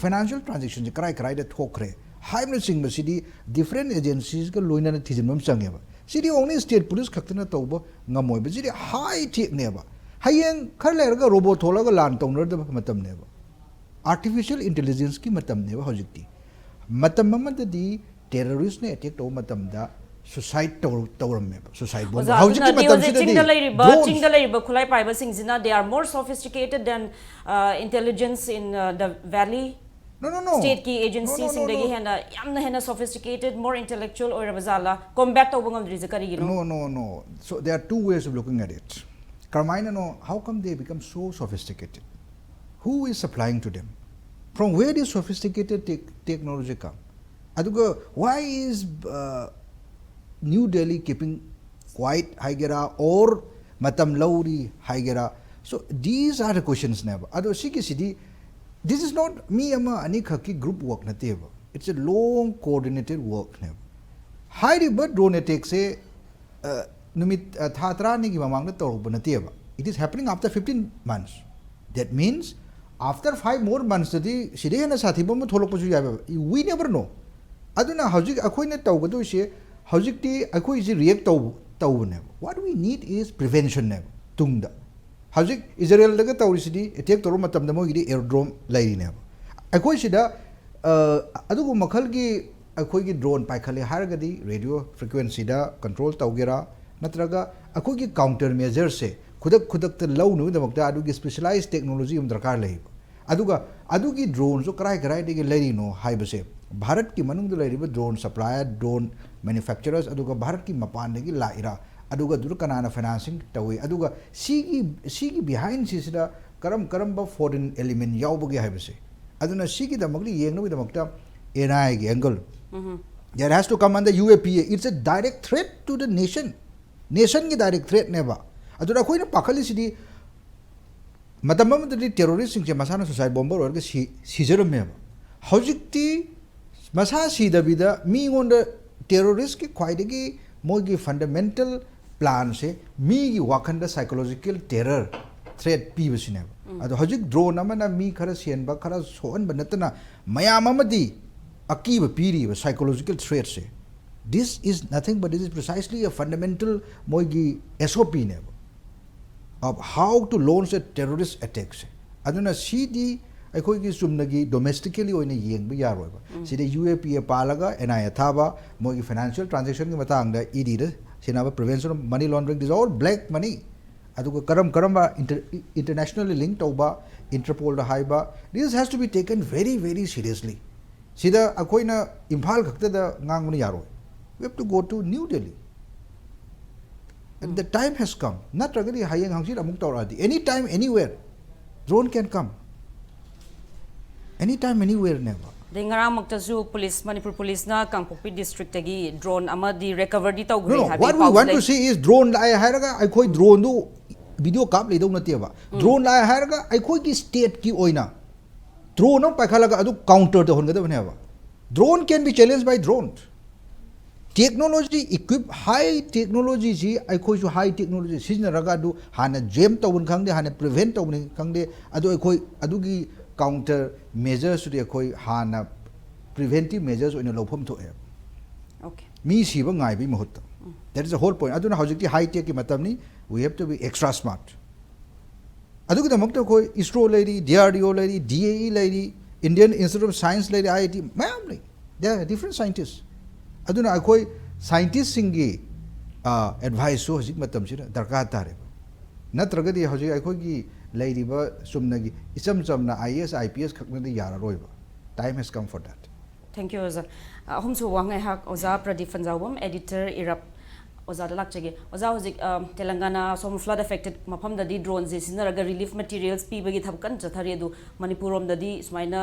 financial transactionꯁꯦ ꯀꯔꯥꯏ ꯀꯔꯥꯏꯗ ꯊꯣꯛꯈ꯭ꯔꯦ ꯍꯥꯏꯕꯅꯆꯤꯡꯕꯁꯤꯗꯤ different agencies ꯀ ꯂꯣꯏꯅꯅ ꯊꯤꯖꯤꯟꯕ ꯑꯃ ꯆꯪꯉꯦꯕ꯫ ꯁꯤꯗꯤ only state police ꯈꯛꯇꯅ ꯇꯧꯕ ꯉꯝꯃꯣꯏꯕ꯫ ꯁꯤꯗꯤ high tech ꯅꯦꯕ꯫ ꯍꯌꯦꯡ ꯈꯔ ꯂꯩꯔꯒ robot ꯊꯣꯛꯂꯛꯑꯒ ꯂꯥꯟ ꯇꯧꯅꯔꯗꯕ ꯃꯇꯝꯅꯦꯕ꯫ Artificial intelligence ꯀꯤ ꯃꯇꯝꯅꯦꯕ ꯍꯧꯖꯤꯛꯇꯤ꯫ ꯃꯇꯝ ꯑꯃꯗꯗꯤ terrorist ꯅ attack ꯇꯧꯕ ꯃꯇꯝꯗ suicide ꯇꯧꯔꯝꯃꯦꯕ, suicide bomb꯫ ꯑꯣꯖꯥ, ꯍꯧꯖꯤꯛꯀꯤ ꯑꯗꯨꯅꯗꯤ ꯍꯧꯖꯤꯛ ꯃꯇꯝꯁꯤꯗꯗꯤ ꯆꯤꯡꯗ ꯂꯩꯔꯤꯕ drones꯫ ꯆꯤꯡꯗ ꯂꯩꯔꯤꯕ ꯈꯨꯠꯂꯥꯏ ꯄꯥꯏꯕꯁꯤꯡꯁꯤꯅ they are more sophisticated than uh, intelligence in uh, the valley No, no, no. state ꯀꯤ No, no, no, agencyꯁꯤꯡꯗꯒꯤ no. ꯍꯦꯟꯅ ꯌꯥꯝꯅ ꯍꯦꯟꯅ sophisticated, more intellectual ꯑꯣꯏꯔꯕ ꯖꯥꯠꯂꯥ? Combat ꯇꯧꯕ ꯉꯝꯗ꯭ꯔꯤꯁꯦ ꯀꯔꯤꯒꯤꯅꯣ? No, no, no. So there are two ways of looking at it. ꯀꯔꯝꯍꯥꯏꯅꯅꯣ? How come they become so sophisticated? Who is supplying to them? From where is sophisticated tech- technology come? ꯑꯗꯨꯒ why is uh, New Delhi keeping quiet ꯍꯥꯏꯒꯦꯔꯥ, or ꯃꯇꯝ ꯂꯧꯔꯤ ꯍꯥꯏꯒꯦꯔꯥ? So these are the questions ꯅꯦꯕ꯫ ꯑꯗꯣ ꯁꯤꯒꯤꯁꯤꯗꯤ, this is not ꯃꯤ ꯑꯃ ꯑꯅꯤꯈꯛꯀꯤ group work ꯅꯠꯇꯦꯕ꯫ It's a long coordinated work ꯅꯦꯕ꯫ ꯍꯥꯏꯔꯤꯕ drone attack ꯁꯦ ꯑ, ꯅꯨꯃꯤꯠ ꯑ, ꯊꯥ ꯇꯔꯥꯅꯤꯒꯤ ꯃꯃꯥꯡꯗ ꯇꯧꯔꯛꯄ ꯅꯠꯇꯦꯕ꯫ It is happening after fifteen months. That means after five more months ꯇꯗꯤ ꯁꯤꯗꯩ ꯍꯦꯟꯅ ꯁꯥꯊꯤꯕ ꯑꯃ ꯊꯣꯛꯂꯛꯄꯁꯨ ꯌꯥꯏꯕ꯫ We never know. ꯑꯗꯨꯅ ꯍꯧꯖꯤꯛ ꯑꯩꯈꯣꯏꯅ ꯇꯧꯒꯗꯣꯏꯁꯦ, ꯍꯧꯖꯤꯛꯇꯤ ꯑꯩꯈꯣꯏꯁꯤ react ꯇꯧ ꯇꯧꯕꯅꯦꯕ꯫ What we need is prevention ꯅꯦꯕ ꯇꯨꯡꯗ꯫ ꯍꯧꯖꯤꯛ ꯏꯖꯔꯦꯜꯗꯒ ꯇꯧꯔꯤꯁꯤꯗꯤ, attack ꯇꯧꯔ ꯃꯇꯝꯗ ꯃꯣꯏꯒꯤꯗꯤ aerodrome ꯂꯩꯔꯤꯅꯦꯕ꯫ ꯑꯩꯈꯣꯏ ꯁꯤꯗ ꯑ, ꯑꯗꯨꯒꯨꯝꯕ ꯃꯈꯜꯒꯤ ꯑꯩꯈꯣꯏꯒꯤ drone ꯄꯥꯏꯈꯠꯂꯦ ꯍꯥꯏꯔꯒꯗꯤ radio frequency ꯗ control ꯇꯧꯒꯦꯔꯥ, ꯅꯠꯇ꯭ꯔꯒ ꯑꯩꯈꯣꯏꯒꯤ counter measure ꯁꯦ ꯈꯨꯗꯛ ꯈꯨꯗꯛꯇ ꯂꯧꯅꯕꯒꯤꯗꯃꯛꯇ ꯑꯗꯨꯒꯤ specialized technology ꯑꯃ ꯗꯔꯀꯥꯔ ꯂꯩꯌꯦꯕ꯫ ꯑꯗꯨꯒ ꯑꯗꯨꯒꯤ drone ꯁꯨ ꯀꯔꯥꯏ ꯀꯔꯥꯏꯗꯒꯤ ꯂꯩꯔꯤꯅꯣ ꯍꯥꯏꯕꯁꯦ, ꯚꯥꯔꯠꯀꯤ ꯃꯅꯨꯡꯗ ꯂꯩꯔꯤꯕ drone supplier, drone manufacturers, ꯑꯗꯨꯒ ꯚꯥꯔꯠꯀꯤ ꯃꯄꯥꯟꯗꯒꯤ ꯂꯥꯛꯏꯔꯥ, ꯑꯗꯨꯒ ꯑꯗꯨꯗ ꯀꯅꯥꯅ financing ꯇꯧꯏ, ꯑꯗꯨꯒ ꯁꯤꯒꯤ ꯁꯤꯒꯤ behind ꯁꯤꯁꯤꯗ ꯀꯔꯝ ꯀꯔꯝꯕ foreign element ꯌꯥꯎꯕꯒꯦ ꯍꯥꯏꯕꯁꯦ꯫ ꯑꯗꯨꯅ ꯁꯤꯒꯤꯗꯃꯛꯇ ꯌꯦꯡꯅꯕꯒꯤꯗꯃꯛꯇ N I A ꯒꯤ angle, there has to come under U A P A. It's a direct threat to the nation. Nation ꯒꯤ direct threat ꯅꯦꯕ꯫ ꯑꯗꯨꯅ ꯑꯩꯈꯣꯏꯅ ꯄꯥꯈꯠꯂꯤꯁꯤꯗꯤ, ꯃꯇꯝ ꯑꯃꯗꯗꯤ terrorist ꯁꯤꯡꯁꯦ ꯃꯁꯥꯅ suicide bomber ꯑꯣꯏꯔꯒ ꯁꯤ ꯁꯤꯖꯔꯝꯃꯦꯕ꯫ ꯍꯧꯖꯤꯛꯇꯤ ꯃꯁꯥ ꯁꯤꯗꯕꯤꯗ ꯃꯤꯉꯣꯟꯗ terrorist ꯀꯤ ꯈ꯭ꯋꯥꯏꯗꯒꯤ ꯃꯣꯏꯒꯤ fundamental plan ꯁꯦ ꯃꯤꯒꯤ ꯋꯥꯈꯟꯗ psychological terror, threat ꯄꯤꯕꯁꯤꯅꯦꯕ꯫ ꯑꯗꯣ ꯍꯧꯖꯤꯛ drone ꯑꯃꯅ ꯃꯤ ꯈꯔ ꯁꯤꯍꯟꯕ, ꯈꯔ ꯁꯣꯛꯍꯟꯕ ꯅꯠꯇꯅ ꯃꯌꯥꯝ ꯑꯃꯗꯤ ꯑꯀꯤꯕ ꯄꯤꯔꯤꯕ psychological threatꯁꯦ, this is nothing but this is precisely a fundamental ꯃꯣꯏꯒꯤ S O Pꯅꯦꯕ of how to launch a terrorist attackꯁꯦ. ꯑꯗꯨꯅ ꯁꯤꯗꯤ ꯑꯩꯈꯣꯏꯒꯤ ꯆꯨꯝꯅꯒꯤ domestically ꯑꯣꯏꯅ ꯌꯦꯡꯕ ꯌꯥꯔꯣꯏꯕ꯫ ꯁꯤꯗ U A P A ꯄꯥꯜꯂꯒ N I A ꯊꯥꯕ, ꯃꯣꯏꯒꯤ financial transactionꯒꯤ ꯃꯇꯥꯡꯗ E Dꯗ ꯁꯤꯟꯅꯕ, prevention of money laundering, this is all black money. ꯑꯗꯨꯒ ꯀꯔꯝ ꯀꯔꯝꯕ inter internationally link ꯇꯧꯕ, Interpolꯗ ꯍꯥꯏꯕ, this has to be taken very very seriously. ꯁꯤꯗ ꯑꯩꯈꯣꯏꯅ ꯏꯝꯐꯥꯜ ꯈꯛꯇꯗ ꯉꯥꯡꯕꯅ ꯌꯥꯔꯣꯏ, we have to go to New Delhi. And the time has come. ꯅꯠꯇ꯭ꯔꯒꯗꯤ ꯍꯌꯦꯡ ꯍꯪꯆꯤꯠ ꯑꯃꯨꯛ ꯇꯧꯔꯛꯑꯗꯤ, any time anywhere drone can come, any time anywhereꯅꯦꯕ. ꯑꯗꯩ ꯉꯔꯥꯡꯃꯛꯇꯁꯨ ꯄꯨꯂꯤꯁ, ꯃꯅꯤꯄꯨꯔ ꯄꯨꯂꯤꯁꯅ ꯀꯥꯡꯄꯣꯛꯄꯤ ꯗꯤꯁꯇ꯭ꯔꯤꯛꯇꯒꯤ ꯗ꯭ꯔꯣꯟ ꯑꯃꯗꯤ ꯔꯤꯀꯚꯔꯗꯤ No, ꯇꯧꯈ꯭ꯔꯦ no, ꯍꯥꯏꯕꯒꯤ what we ꯄꯥꯎꯁꯨ want ꯂꯩ꯫ To see is drone ꯂꯥꯛꯑꯦ ꯍꯥꯏꯔꯒ ꯑꯩꯈꯣꯏ droneꯗꯨ video ꯀꯥꯞ ꯂꯩꯗꯧ ꯅꯠꯇꯦꯕ. Drone ꯂꯥꯛꯑꯦ ꯍꯥꯏꯔꯒ ꯑꯩꯈꯣꯏꯒꯤ stateꯀꯤ ꯑꯣꯏꯅ drone ꯑꯃ ꯄꯥꯏꯈꯠꯂꯒ ꯑꯗꯨ counter ꯇꯧꯍꯟꯒꯗꯕꯅꯦꯕ꯫ Drone can be challenged by drone. Technology equip, high technologyꯁꯤ ꯑꯩꯈꯣꯏꯁꯨ high technology ꯁꯤꯖꯤꯟꯅꯔꯒ ꯑꯗꯨ ꯍꯥꯟꯅ jam ꯇꯧꯕꯅꯤ ꯈꯪꯗꯦ, ꯍꯥꯟꯅ prevent ꯇꯧꯕꯅꯤ ꯈꯪꯗꯦ, ꯑꯗꯨ ꯑꯩꯈꯣꯏ ꯑꯗꯨꯒꯤ counter measuresꯇꯨꯗꯤ ꯑꯩꯈꯣꯏ ꯍꯥꯟꯅ preventive measures ꯑꯣꯏꯅ ꯂꯧꯐꯝ ꯊꯣꯛꯑꯦꯕ꯫ Okay. ꯃꯤ ꯁꯤꯕ ꯉꯥꯏꯕꯒꯤ ꯃꯍꯨꯠꯇ, that is the whole point. ꯑꯗꯨꯅ ꯍꯧꯖꯤꯛꯇꯤ high techꯀꯤ ꯃꯇꯝꯅꯤ, we have to be extra smart. ꯑꯗꯨꯒꯤꯗꯃꯛꯇ ꯑꯩꯈꯣꯏ ISRO ꯂꯩꯔꯤ, D R D O ꯂꯩꯔꯤ, D A E ꯂꯩꯔꯤ, Indian Institute of Science ꯂꯩꯔꯤ, I I T ꯃꯌꯥꯝ ꯂꯩ, there are different scientists. ꯑꯗꯨꯅ ꯑꯩꯈꯣꯏ scientistꯁꯤꯡꯒꯤ adviceꯁꯨ ꯍꯧꯖꯤꯛ ꯃꯇꯝꯁꯤꯗ ꯗꯔꯀꯥꯔ ꯇꯥꯔꯦꯕ꯫ ꯅꯠꯇ꯭ꯔꯒꯗꯤ ꯍꯧꯖꯤꯛ ꯑꯩꯈꯣꯏꯒꯤ ꯂꯩꯔꯤꯕ ꯆꯨꯝꯅꯒꯤ ꯏꯆꯝ ꯆꯝꯅ I A S, I P S ꯈꯛꯅꯗꯤ ꯌꯥꯔꯔꯣꯏꯕ꯫ Time has come for that. Thank you, ꯑꯣꯖꯥ꯫ ꯑꯍꯨꯝꯁꯨꯕ ꯋꯥꯍꯪ ꯑꯩꯍꯥꯛ ꯑꯣꯖꯥ ꯄ꯭ꯔꯗꯤꯞ ꯐꯟꯖꯥꯎꯕꯝ, editor ꯏꯔꯞ, ꯑꯣꯖꯥꯗ ꯂꯥꯛꯆꯒꯦ꯫ ꯑꯣꯖꯥ, ꯍꯧꯖꯤꯛ ꯑ, ꯇꯦꯂꯪꯒꯥꯅꯥ ꯑꯁꯣꯝ flood affected ꯃꯐꯝꯗꯗꯤ ꯗ꯭ꯔꯣꯟꯁꯦ ꯁꯤꯖꯤꯟꯅꯔꯒ relief materials ꯄꯤꯕꯒꯤ ꯊꯕꯛ ꯀꯟꯅ ꯆꯠꯊꯔꯤ꯫ ꯑꯗꯨ ꯃꯅꯤꯄꯨꯔ ꯔꯣꯝꯗꯗꯤ ꯁꯨꯃꯥꯏꯅ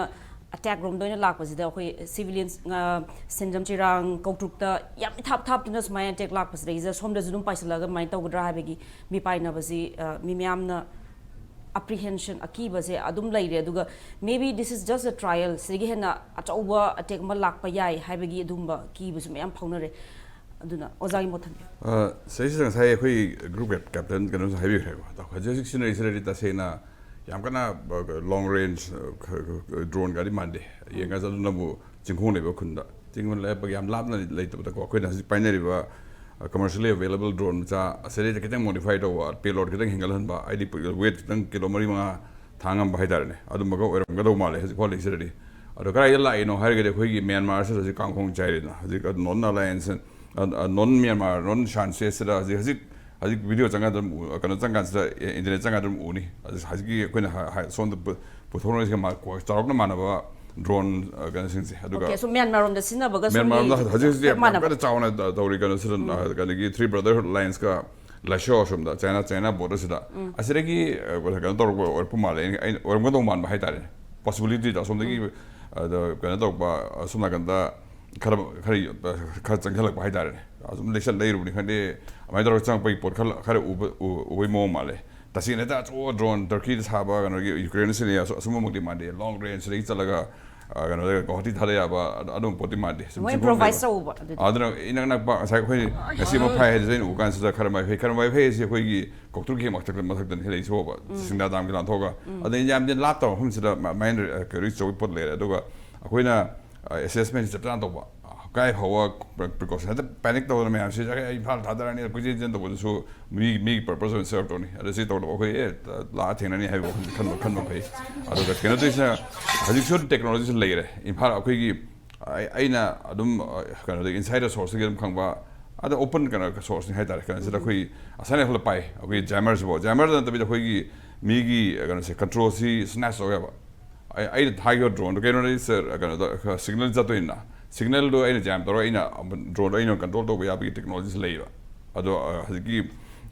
attack ꯔꯣꯝꯗ ꯑꯣꯏꯅ ꯂꯥꯛꯄꯁꯤꯗ ꯑꯩꯈꯣꯏ civilians, ꯑ, ꯁꯤꯡꯖꯃꯩ, ꯆꯤꯔꯥꯡ, ꯀꯧꯇ꯭ꯔꯨꯛꯇ ꯌꯥꯝ ꯏꯊꯥꯞ ꯊꯥꯞꯇꯨꯅ ꯁꯨꯃꯥꯏꯅ attack ꯂꯥꯛꯄꯁꯤꯗꯩꯁꯤꯗ ꯁꯣꯝꯗꯁꯨ ꯑꯗꯨꯝ ꯄꯥꯏꯁꯤꯜꯂꯒ ꯑꯗꯨꯃꯥꯏꯅ ꯇꯧꯒꯗ꯭ꯔꯥ ꯍꯥꯏꯕꯒꯤ ꯃꯤꯄꯥꯏꯅꯕꯁꯤ, ꯑ, ꯃꯤ ꯃꯌꯥꯝꯅ apprehension, ꯑꯀꯤꯕꯁꯦ ꯑꯗꯨꯝ ꯂꯩꯔꯦ꯫ ꯑꯗꯨꯒ maybe this is just a trial, ꯁꯤꯗꯒꯤ ꯍꯦꯟꯅ ꯑꯆꯧꯕ attack ꯑꯃ ꯂꯥꯛꯄ ꯌꯥꯏ ꯍꯥꯏꯕꯒꯤ ꯑꯗꯨꯝꯕ ꯀꯤꯕꯁꯨ ꯃꯌꯥꯝ ꯐꯥꯎꯅꯔꯦ꯫ ꯑꯗꯨꯅ ꯑꯣꯖꯥꯒꯤ ꯃꯣꯠ ꯊꯝꯕꯤꯌꯨ꯫ ꯑ, ꯁꯤꯗꯩꯁꯤꯗ ꯉꯁꯥꯏ ꯑꯩꯈꯣꯏ group cap-, captain ꯀꯩꯅꯣꯁꯨ ꯍꯥꯏꯕꯤꯈ꯭ꯔꯦꯀꯣ꯫ ꯑꯗꯣ ꯍꯧꯖꯤꯛ ꯍꯧꯖꯤꯛ ꯁꯤꯖꯤꯟꯅꯔꯤꯁꯤꯗꯗꯤ ꯇꯁꯦꯡꯅ ꯌꯥꯝ ꯀꯟꯅ, ꯑ, long range, ꯑ, ꯈ-, ꯈ-, droneꯒꯗꯤ ꯃꯥꯟꯗꯦ꯫ ꯌꯦꯡꯉꯁꯤ ꯑꯗꯨꯅꯕꯨ ꯆꯤꯡꯈꯣꯡ ꯂꯩꯕ ꯈꯨꯟꯗ, ꯆꯤꯡꯈꯣꯡ ꯂꯩꯕ ꯌꯥꯝ ꯂꯥꯞꯅ ꯂꯩꯇꯕꯗꯀꯣ, ꯑꯩꯈꯣꯏꯅ ꯍꯧꯖꯤꯛ ꯄꯥꯏꯅꯔꯤꯕ commercially available drone ꯃꯆꯥ ꯑꯁꯤꯗꯩꯗ ꯈꯤꯇꯪ modify ꯇꯧꯕ, payload ꯈꯤꯇꯪ ꯍꯦꯟꯒꯠꯍꯟꯕ, ꯍꯥꯏꯗꯤ weight ꯈꯤꯇꯪ ꯀꯤꯂꯣ ꯃꯔꯤ ꯃꯉꯥ ꯊꯥꯡ ꯉꯝꯕ ꯍꯥꯏꯇꯥꯔꯦꯅꯦ, ꯑꯗꯨꯝꯕꯒ ꯑꯣꯏꯔꯝꯒꯗꯧ ꯃꯥꯜꯂꯦ ꯍꯧꯖꯤꯛꯐꯥꯎ ꯂꯩꯁꯤꯗꯗꯤ꯫ ꯑꯗꯣ ꯀꯗꯥꯏꯗ ꯂꯥꯛꯏꯅꯣ ꯍꯥꯏꯔꯒꯗꯤ ꯑꯩꯈꯣꯏꯒꯤ ꯃ꯭ꯌꯥꯟꯃꯥꯔꯁꯤꯗ ꯍꯧꯖꯤꯛ ꯀꯥꯡꯈꯣꯡ ꯆꯥꯏꯔꯤꯗꯅ, ꯍꯧꯖꯤꯛ non alliance, non Myanmar, non Shan State ꯁꯤꯗ ꯍꯧꯖꯤꯛ ꯍꯧꯖꯤꯛ ꯍꯧꯖꯤꯛ video ꯆꯪꯀꯥꯟꯗ ꯑꯗꯨꯝ ꯎ- ꯀꯩꯅꯣ ꯆꯪꯀꯥꯟꯁꯤꯗ, internet ꯆꯪꯀꯥꯟꯗ ꯑꯗꯨꯝ ꯎꯅꯤ꯫ ꯑꯗꯨ ꯍꯧꯖꯤꯛꯀꯤ ꯑꯩꯈꯣꯏꯅ ꯍ- ꯍ- ꯁꯣꯝꯗ ꯄꯨ- ꯄꯨꯊꯣꯛꯅꯔꯤꯁꯤꯒ ꯃꯥ- ꯀꯣ- ꯆꯥꯎꯔꯥꯛꯅ ꯃꯥꯟꯅꯕ drone, ꯑ, ꯀꯩꯅꯣꯁꯤꯡꯁꯦ꯫ ꯑꯗꯨꯒ Okay, so ꯃ꯭ꯌꯥꯟꯃꯥꯔ ꯔꯣꯝꯗ ꯁꯤꯖꯤꯟꯅꯕꯒ ꯁꯣꯝꯒꯤ ꯃ꯭ꯌꯥꯟꯃꯥꯔ ꯂꯣꯝꯗ ꯍꯧꯖꯤꯛ ꯍꯧꯖꯤꯛ ꯌꯥꯝ ꯃꯥꯟꯅꯕ꯫ ꯀꯟꯅ ꯆꯥꯎꯅ ꯇ- ꯇꯧꯔꯤ ꯀꯩꯅꯣꯁꯤꯗ, ꯑ, ꯀꯩꯅꯣꯒꯤ Three Brotherhood Alliance ꯀ ꯂꯥꯏꯁꯣ ꯑꯁꯣꯝꯗ ꯆꯥꯏꯅꯥ ꯆꯥꯏꯅꯥ border ꯁꯤꯗ ꯑꯁꯤꯗꯒꯤ, ꯑ, ꯀꯩꯅꯣ ꯇꯧꯔꯛꯄ ꯑꯣꯏꯔꯛꯄ ꯃꯥꯜꯂꯦ꯫ ꯑꯩꯅ ꯑꯩꯅ ꯑꯣꯏꯔꯝꯒꯗꯧ ꯃꯥꯟꯕ ꯍꯥꯏꯇꯥꯔꯦ, possibility ꯗꯣ ꯑꯁꯣꯝꯗꯒꯤ, ꯑꯗ, ꯀꯩꯅꯣ ꯇꯧꯔꯛꯄ, ꯑꯁꯣꯝ ꯅꯥꯀꯟꯗ ꯈꯔ ꯈꯔ ꯈꯔ ꯆꯪꯁꯤꯜꯂꯛꯄ ꯍꯥꯏꯇꯥꯔꯦ꯫ ꯑꯗꯨꯝ ꯂꯦꯛꯁꯟ ꯂꯩꯔꯨꯕꯅꯤ ꯈꯪꯗꯦ, ꯑꯗꯨꯃꯥꯏꯅ ꯇꯧꯔꯒ ꯆꯪꯉꯛꯄꯒꯤ ꯄꯣꯠ ꯈꯔ ꯈꯔ ꯎꯕ ꯎ- ꯎꯕꯩ ꯃꯑꯣꯡ ꯃꯥꯜꯂꯦ꯫ ꯇꯁꯦꯡꯅ ꯍꯦꯛꯇ ꯑꯆꯧꯕ drone ꯇꯔꯀꯤꯗ ꯁꯥꯕ ꯀꯩꯅꯣꯒꯤ ꯌꯨꯀ꯭ꯔꯦꯟ ꯁꯤꯅꯤ ꯑꯁꯨꯝꯕꯃꯛꯇꯤ ꯃꯥꯟꯗꯦ꯫ Long range ꯁꯤꯗꯒꯤ ꯆꯠꯂꯒ, ꯑ, ꯀꯩꯅꯣꯗ ꯒꯧꯍꯥꯇꯤ ꯊꯥꯗ ꯌꯥꯕ ꯑꯗꯨ- ꯑꯗꯨꯝꯕ ꯄꯣꯠꯇꯤ ꯃꯥꯟꯗꯦ꯫ ꯁꯨꯝ ꯃꯣꯏ ꯆꯤꯡꯈꯣꯡ improvise ꯂꯩꯕ꯫ ꯇꯧꯕ ꯑꯗꯨꯗꯤ꯫ ꯑꯗꯨꯅ ꯏꯅꯛ ꯅꯛꯄ ꯉꯁꯥꯏ ꯑꯩꯈꯣꯏ ꯉꯁꯤ ꯑꯃ ꯐꯥꯏ ꯍꯥꯏꯁꯦ ꯑꯩꯅ ꯎ ꯀꯥꯟꯁꯤꯗ ꯈꯔ ꯃꯥꯏꯐꯩ ꯈꯔ ꯃꯥꯏꯐꯩ ꯍꯥꯏꯁꯦ ꯑꯩꯈꯣꯏꯒꯤ ꯀꯧꯇ꯭ꯔꯨꯛ ꯍꯦꯛ ꯃꯊꯛꯇ ꯃꯊꯛꯇꯅꯤ ꯍꯦꯜꯂꯛꯏꯁꯦ ꯍꯣꯕ꯫ ꯁꯤꯡꯗꯥ ꯗꯥꯝꯒꯤ ꯂꯥꯟꯊꯣꯛꯑꯒ꯫ ꯑꯗꯩ ꯌꯥꯝꯗꯤ ꯂꯥꯞꯇꯕ ꯃꯐꯝꯁꯤꯗ ꯃ- ꯃꯥꯏꯅ ꯀꯩꯅꯣ ꯑꯆꯧꯕ ꯄꯣꯠ ꯂꯩꯔꯦ꯫ ꯑꯗꯨꯒ ꯑꯩꯈꯣꯏꯅ ꯑꯦꯁꯦꯁꯃꯦꯟꯁꯤ ꯆꯞ ꯆꯥꯅ ꯇꯧꯕ꯫ ꯀꯥꯏ ꯐꯥꯎꯕ ꯄ꯭ꯔꯤꯀꯣꯁꯟ ꯍꯦꯛꯇ ꯄꯦꯅꯤꯛ ꯇꯧꯗꯅ ꯃꯌꯥꯝꯁꯤ "ꯑꯩ ꯏꯝꯐꯥꯜ ꯊꯥꯗꯔꯅꯤ" ꯀꯣꯏꯆꯦꯟ ꯆꯦꯟ ꯇꯧꯕꯗꯨꯁꯨ ꯃꯤ ꯃꯤꯒꯤ ꯄꯔꯄꯁ ꯑꯣꯏꯅ ꯁꯔꯞ ꯇꯧꯅꯤ꯫ ꯑꯗꯨ ꯁꯤ ꯇꯧꯗꯕ ꯑꯩꯈꯣꯏ ꯑꯦ ꯂꯥꯛꯑ ꯊꯦꯡꯅꯅꯤ ꯍꯥꯏꯕ ꯋꯥꯈꯜꯁꯦ ꯈꯟꯕ ꯈꯟꯕ ꯐꯩ꯫ ꯑꯗꯨꯒ ꯀꯩꯅꯣ ꯇꯧꯔꯤꯁꯤꯅ ꯍꯧꯖꯤꯛꯁꯨ ꯇꯦꯛꯅꯣꯂꯣꯖꯤꯁꯨ ꯂꯩꯔꯦ꯫ ꯏꯝꯐꯥꯜ ꯑꯩꯈꯣꯏꯒꯤ ꯑꯩ- ꯑꯩꯅ ꯑꯗꯨꯝ, ꯑ, ꯀꯩꯅꯣꯗꯒꯤ ꯏꯟꯁꯥꯏꯗꯔ ꯁꯣꯔꯁꯇꯒꯤ ꯑꯗꯨꯝ ꯈꯪꯕ, ꯑꯗ ꯑꯣꯄꯟ ꯀꯩꯅꯣ ꯁꯣꯔꯁꯅꯤ ꯍꯥꯏꯇꯥꯔꯦ꯫ ꯀꯩꯅꯣꯁꯤꯗ ꯑꯩꯈꯣꯏ ꯑꯁꯥꯏꯅ ꯈꯔ ꯄꯥꯏ, ꯑꯩꯈꯣꯏ ꯖꯦꯃꯔꯁꯤꯕꯣ꯫ ꯖꯦꯃꯔꯗ ꯅꯠꯇꯕꯤꯗ ꯑꯩꯈꯣꯏꯒꯤ ꯃꯤꯒꯤ ꯀꯩꯅꯣꯁꯦ ꯀꯟꯇ꯭ꯔꯣꯜꯁꯤ ꯁ꯭ꯅꯦꯆ ꯇꯧ ꯌꯥꯕ꯫ ꯑꯩ- ꯑꯩꯅ ꯊꯥꯈꯤꯕ ꯗ꯭ꯔꯣꯟꯗꯣ ꯀꯩꯅꯣꯗꯤ ꯁꯥꯔ ꯀꯩꯅꯣꯗ ꯁꯤꯒꯅꯦꯜ ꯆꯠꯇꯣꯏꯅꯤꯅ, ꯁꯤꯒꯅꯦꯜꯗꯣ ꯑꯩꯅ ꯖꯦꯝ ꯇꯧꯔꯒ ꯑꯩꯅ ꯗ꯭ꯔꯣꯟꯗꯣ ꯑꯩꯅ ꯀꯟꯇ꯭ꯔꯣꯜ ꯇꯧꯕ ꯌꯥꯕꯒꯤ ꯇꯦꯛꯅꯣꯂꯣꯖꯤꯁꯤ ꯂꯩꯌꯦꯕ꯫ ꯑꯗꯣ, ꯑ, ꯍꯧꯖꯤꯛꯀꯤ,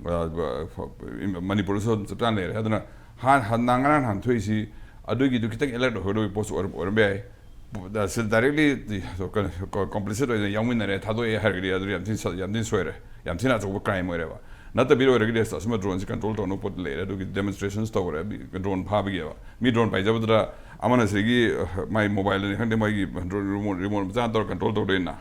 ꯑ, ꯃꯅꯤꯄꯨꯔꯗꯁꯨ ꯑꯗꯨꯝ ꯆꯞ ꯆꯥꯅ ꯂꯩꯔꯦ꯫ ꯑꯗꯨꯅ ꯍꯥꯟ- ꯍꯥꯟ- ꯉꯔꯥꯡ ꯅꯍꯥꯟ ꯊꯣꯛꯏꯁꯤ ꯑꯗꯨꯒꯤꯗꯨ ꯈꯤꯇꯪ ꯑꯦꯂꯔꯠ ꯑꯣꯏꯍꯧꯗꯕꯒꯤ ꯄꯣꯠꯁꯨ ꯑꯣꯏꯔꯝ- ꯑꯣꯏꯔꯝꯕ ꯌꯥꯏ꯫ ꯁꯤ ꯗꯥꯏꯔꯦꯛꯂꯤ ꯀꯝꯄ꯭ꯂꯤꯁꯤꯠ ꯑꯣꯏꯅ ꯌꯥꯎꯃꯤꯟꯅꯔꯦ, ꯊꯥꯗꯣꯛꯑꯦ ꯍꯥꯏꯔꯒꯗꯤ ꯑꯗꯨꯗꯤ ꯌꯥꯝ ꯊꯤꯅ ꯁ- ꯌꯥꯝ ꯊꯤꯅ ꯁꯣꯏꯔꯦ, ꯌꯥꯝ ꯊꯤꯅ ꯑꯆꯧꯕ ꯀ꯭ꯔꯥꯏꯝ ꯑꯣꯏꯔꯦꯕ꯫ ꯅꯠꯇꯕꯤꯗ ꯑꯣꯏꯔꯒꯗꯤ ꯑꯁ ꯑꯁꯨꯝꯕ ꯗ꯭ꯔꯣꯟꯁꯤ ꯀꯟꯇ꯭ꯔꯣꯜ ꯇꯧꯅꯕ ꯄꯣꯠ ꯂꯩꯔꯦ, ꯑꯗꯨꯒꯤ ꯗꯦꯃꯣꯟꯁꯇ꯭ꯔꯦꯁꯟꯁ ꯇꯧꯔꯦ, ꯗ꯭ꯔꯣꯟ ꯐꯥꯕꯒꯤꯕ꯫ ꯃꯤ ꯗ꯭ꯔꯣꯟ ꯄꯥꯏꯖꯕꯗꯨꯗ ꯑꯃꯅ ꯁꯤꯗꯒꯤ, ꯑ, ꯃꯥꯏ ꯃꯣꯕꯥꯏꯜꯗꯅꯤ ꯈꯪꯗꯦ, ꯃꯥꯒꯤ ꯗ꯭ꯔꯣꯟ ꯔꯤꯃꯣꯠ ꯔꯤꯃꯣꯠ ꯃꯆꯥ ꯇꯧꯔꯒ ꯀꯟꯇ꯭ꯔꯣꯜ ꯇꯧꯗꯣꯏꯅ꯫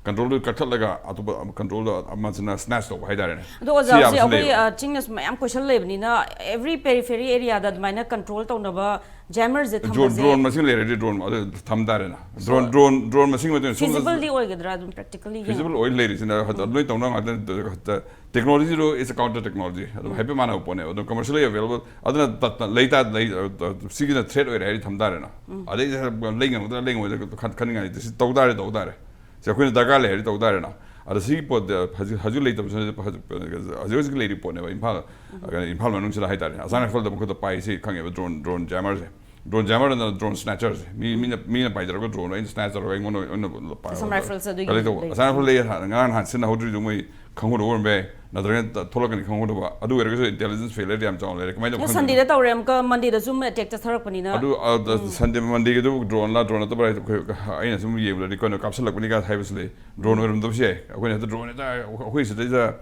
ꯀꯟꯇ꯭ꯔꯣꯜꯗꯨ ꯀꯛꯊꯠꯂꯒ ꯑꯇꯣꯞꯄ ꯀꯟꯇ꯭ꯔꯣꯜꯗꯣ ꯑꯃꯁꯤꯅ ꯁ꯭ꯅꯦꯆ ꯇꯧꯕ ꯍꯥꯏꯇꯥꯔꯦꯅꯦ꯫ ꯑꯗꯣ ꯑꯣꯖꯥ, ꯍꯧꯖꯤꯛ ꯑꯩꯈꯣꯏ ꯆꯤꯡꯅꯁꯨ ꯃꯌꯥꯝ ꯀꯣꯏꯁꯜ ꯂꯩꯕꯅꯤꯅ, every periphery areaꯗ ꯑꯗꯨꯃꯥꯏꯅ ꯀꯟꯇ꯭ꯔꯣꯜ ꯇꯧꯅꯕ ꯖꯦꯃꯔꯁꯦ ꯊꯝꯕꯁꯦ ꯗ꯭ꯔꯣꯟ ꯃꯁꯤꯡ ꯂꯩꯔꯗꯤ ꯗ꯭ꯔꯣꯟ ꯑꯗꯨ ꯊꯝ ꯇꯥꯔꯦꯅ꯫ ꯗ꯭ꯔꯣꯟ ꯗ꯭ꯔꯣꯟ ꯗ꯭ꯔꯣꯟ ꯃꯁꯤꯡ ꯃꯇꯨꯡ ꯏꯟꯅ ꯁꯣꯝꯗ ꯐꯤꯖꯤꯕꯜꯗꯤ ꯑꯣꯏꯒꯗ꯭ꯔꯥ? ꯑꯗꯨꯝ ꯄ꯭ꯔꯦꯛꯇꯤꯀꯦꯜꯂꯤ ꯐꯤꯖꯤꯕꯜ ꯑꯣꯏ ꯂꯩꯔꯤꯁꯤꯅ ꯂꯣꯏ ꯇꯧꯅ ꯉꯥꯛꯇꯅꯤ꯫ ꯇꯦꯛꯅꯣꯂꯣꯖꯤꯗꯨ is a counter technology, ꯑꯗꯨꯝ ꯍꯥꯏꯐꯦꯠ ꯃꯥꯟꯅꯕ ꯄꯣꯠꯅꯦꯕ꯫ ꯑꯗꯨꯝ commercially available ꯑꯗꯨꯅ ꯂꯩ ꯇꯥ ꯂꯩ, ꯁꯤꯒꯤꯅ ꯊ꯭ꯔꯦꯠ ꯑꯣꯏꯔꯦ ꯍꯥꯏꯗꯤ ꯊꯝ ꯇꯥꯔꯦꯅ꯫ ꯑꯗꯩ ꯂꯩ ꯉꯝꯒꯗ꯭ꯔꯥ ꯂꯩ ꯉꯝꯃꯣꯏꯗ꯭ꯔꯥ ꯈꯟꯅꯤꯡꯉꯥꯏ ꯂꯩꯇꯦ꯫ ꯁꯤ ꯇꯧ ꯇꯥꯔꯦ, ꯇꯧ ꯇꯥꯔꯦ꯫ ꯁꯤ ꯑꯩꯈꯣꯏꯅ ꯗꯔꯀꯥꯔ ꯂꯩ ꯍꯥꯏꯔꯗꯤ ꯇꯧ ꯇꯥꯔꯦꯅ꯫ ꯑꯗ ꯁꯤꯒꯤ ꯄꯣꯠꯇ ꯍꯧꯖꯤꯛ ꯍꯧꯖꯤꯛ ꯂꯩꯇꯕꯁꯨ ꯅꯠꯇꯦ, ꯍꯧꯖꯤꯛ ꯍꯧꯖꯤꯛ ꯂꯩꯔꯤ ꯄꯣꯠꯅꯦꯕ ꯏꯝꯐꯥꯜ, ꯏꯝꯐꯥꯜ ꯃꯅꯨꯡꯁꯤꯗ ꯍꯥꯏꯇꯥꯔꯦ꯫ ꯑꯁꯥꯝ ꯔꯥꯏꯐꯜꯗ ꯃꯈꯣꯏꯗ ꯄꯥꯏꯁꯤ ꯈꯪꯉꯦꯕ, ꯗ꯭ꯔꯣꯟ ꯗ꯭ꯔꯣꯟ ꯖꯦꯃꯔꯁꯦ꯫ ꯗ꯭ꯔꯣꯟ ꯖꯦꯃꯔ ꯅꯠꯇꯅ ꯗ꯭ꯔꯣꯟ ꯁ꯭ꯅꯦꯆꯔꯁꯦ꯫ ꯃꯤ ꯃꯤꯅ ꯃꯤꯅ ꯄꯥꯏꯖꯔꯒ ꯗ꯭ꯔꯣꯟꯗꯣ ꯑꯩꯅ ꯁ꯭ꯅꯦꯆ ꯇꯧꯔꯒ ꯑꯩꯉꯣꯟꯗ ꯑꯣꯏꯅ ꯄꯥꯏ-, ꯑꯁꯥꯝ ꯔꯥꯏꯐꯜꯁ ꯑꯗꯨꯒꯤ ꯀꯂꯦꯛ ꯇꯧꯕ꯫ ꯂꯩ꯫ ꯑꯁꯥꯝ ꯔꯥꯏꯐꯜ ꯂꯩ, ꯉꯔꯥꯡ ꯅꯍꯥꯟ ꯁꯤꯖꯤꯟꯅꯍꯧꯗ꯭ꯔꯤꯗꯨ ꯃꯣꯏ ꯈꯪꯍꯧꯗꯕ ꯑꯣꯏꯔꯝꯕ ꯌꯥꯏ, ꯅꯠꯇ꯭ꯔꯒꯅ ꯊꯣꯛꯂꯛꯀꯅꯤ ꯈꯪꯍꯧꯗꯕ꯫ ꯑꯗꯨ ꯑꯣꯏꯔꯒꯁꯨ ꯏꯟꯇꯦꯂꯤꯖꯦꯟꯁ ꯐꯦꯂꯔꯗꯤ ꯌꯥꯝ ꯆꯥꯎꯅ ꯂꯩꯔꯦ꯫ ꯀꯃꯥꯏꯅ ꯇꯧꯕ ꯈꯪꯗꯦ꯫ ꯁꯟꯗꯦꯗ ꯇꯧꯔꯦ, ꯑꯃꯨꯛꯀ ꯃꯟꯗꯦꯗꯁꯨ ꯑꯃꯨꯛ ꯑꯦꯇꯦꯛ ꯆꯠꯊꯔꯛꯄꯅꯤꯅ꯫ ꯑꯗꯨ ꯁꯟꯗꯦ ꯃꯟꯗꯦꯒꯤꯗꯨ ꯗ꯭ꯔꯣꯟꯂ ꯗ꯭ꯔꯣꯟ ꯅꯠꯇꯕ꯭ꯔꯥ ꯍꯥꯏꯗꯤ ꯑꯩꯈꯣꯏ, ꯑꯩꯅ ꯁꯨꯝ ꯌꯦꯡꯕꯗꯗꯤ ꯀꯩꯅꯣ ꯀꯥꯞꯁꯤꯜꯂꯛꯄꯅꯤ ꯀꯥꯏ ꯍꯥꯏꯕꯁꯨ ꯂꯩ꯫ ꯗ꯭ꯔꯣꯟ ꯑꯣꯏꯔꯝꯗꯕꯁꯨ ꯌꯥꯏ꯫ ꯑꯩꯈꯣꯏꯅ ꯍꯦꯛꯇ ꯗ꯭ꯔꯣꯟ ꯍꯦꯛꯇ ꯑꯩꯈꯣꯏ ꯁꯤꯗꯩꯗ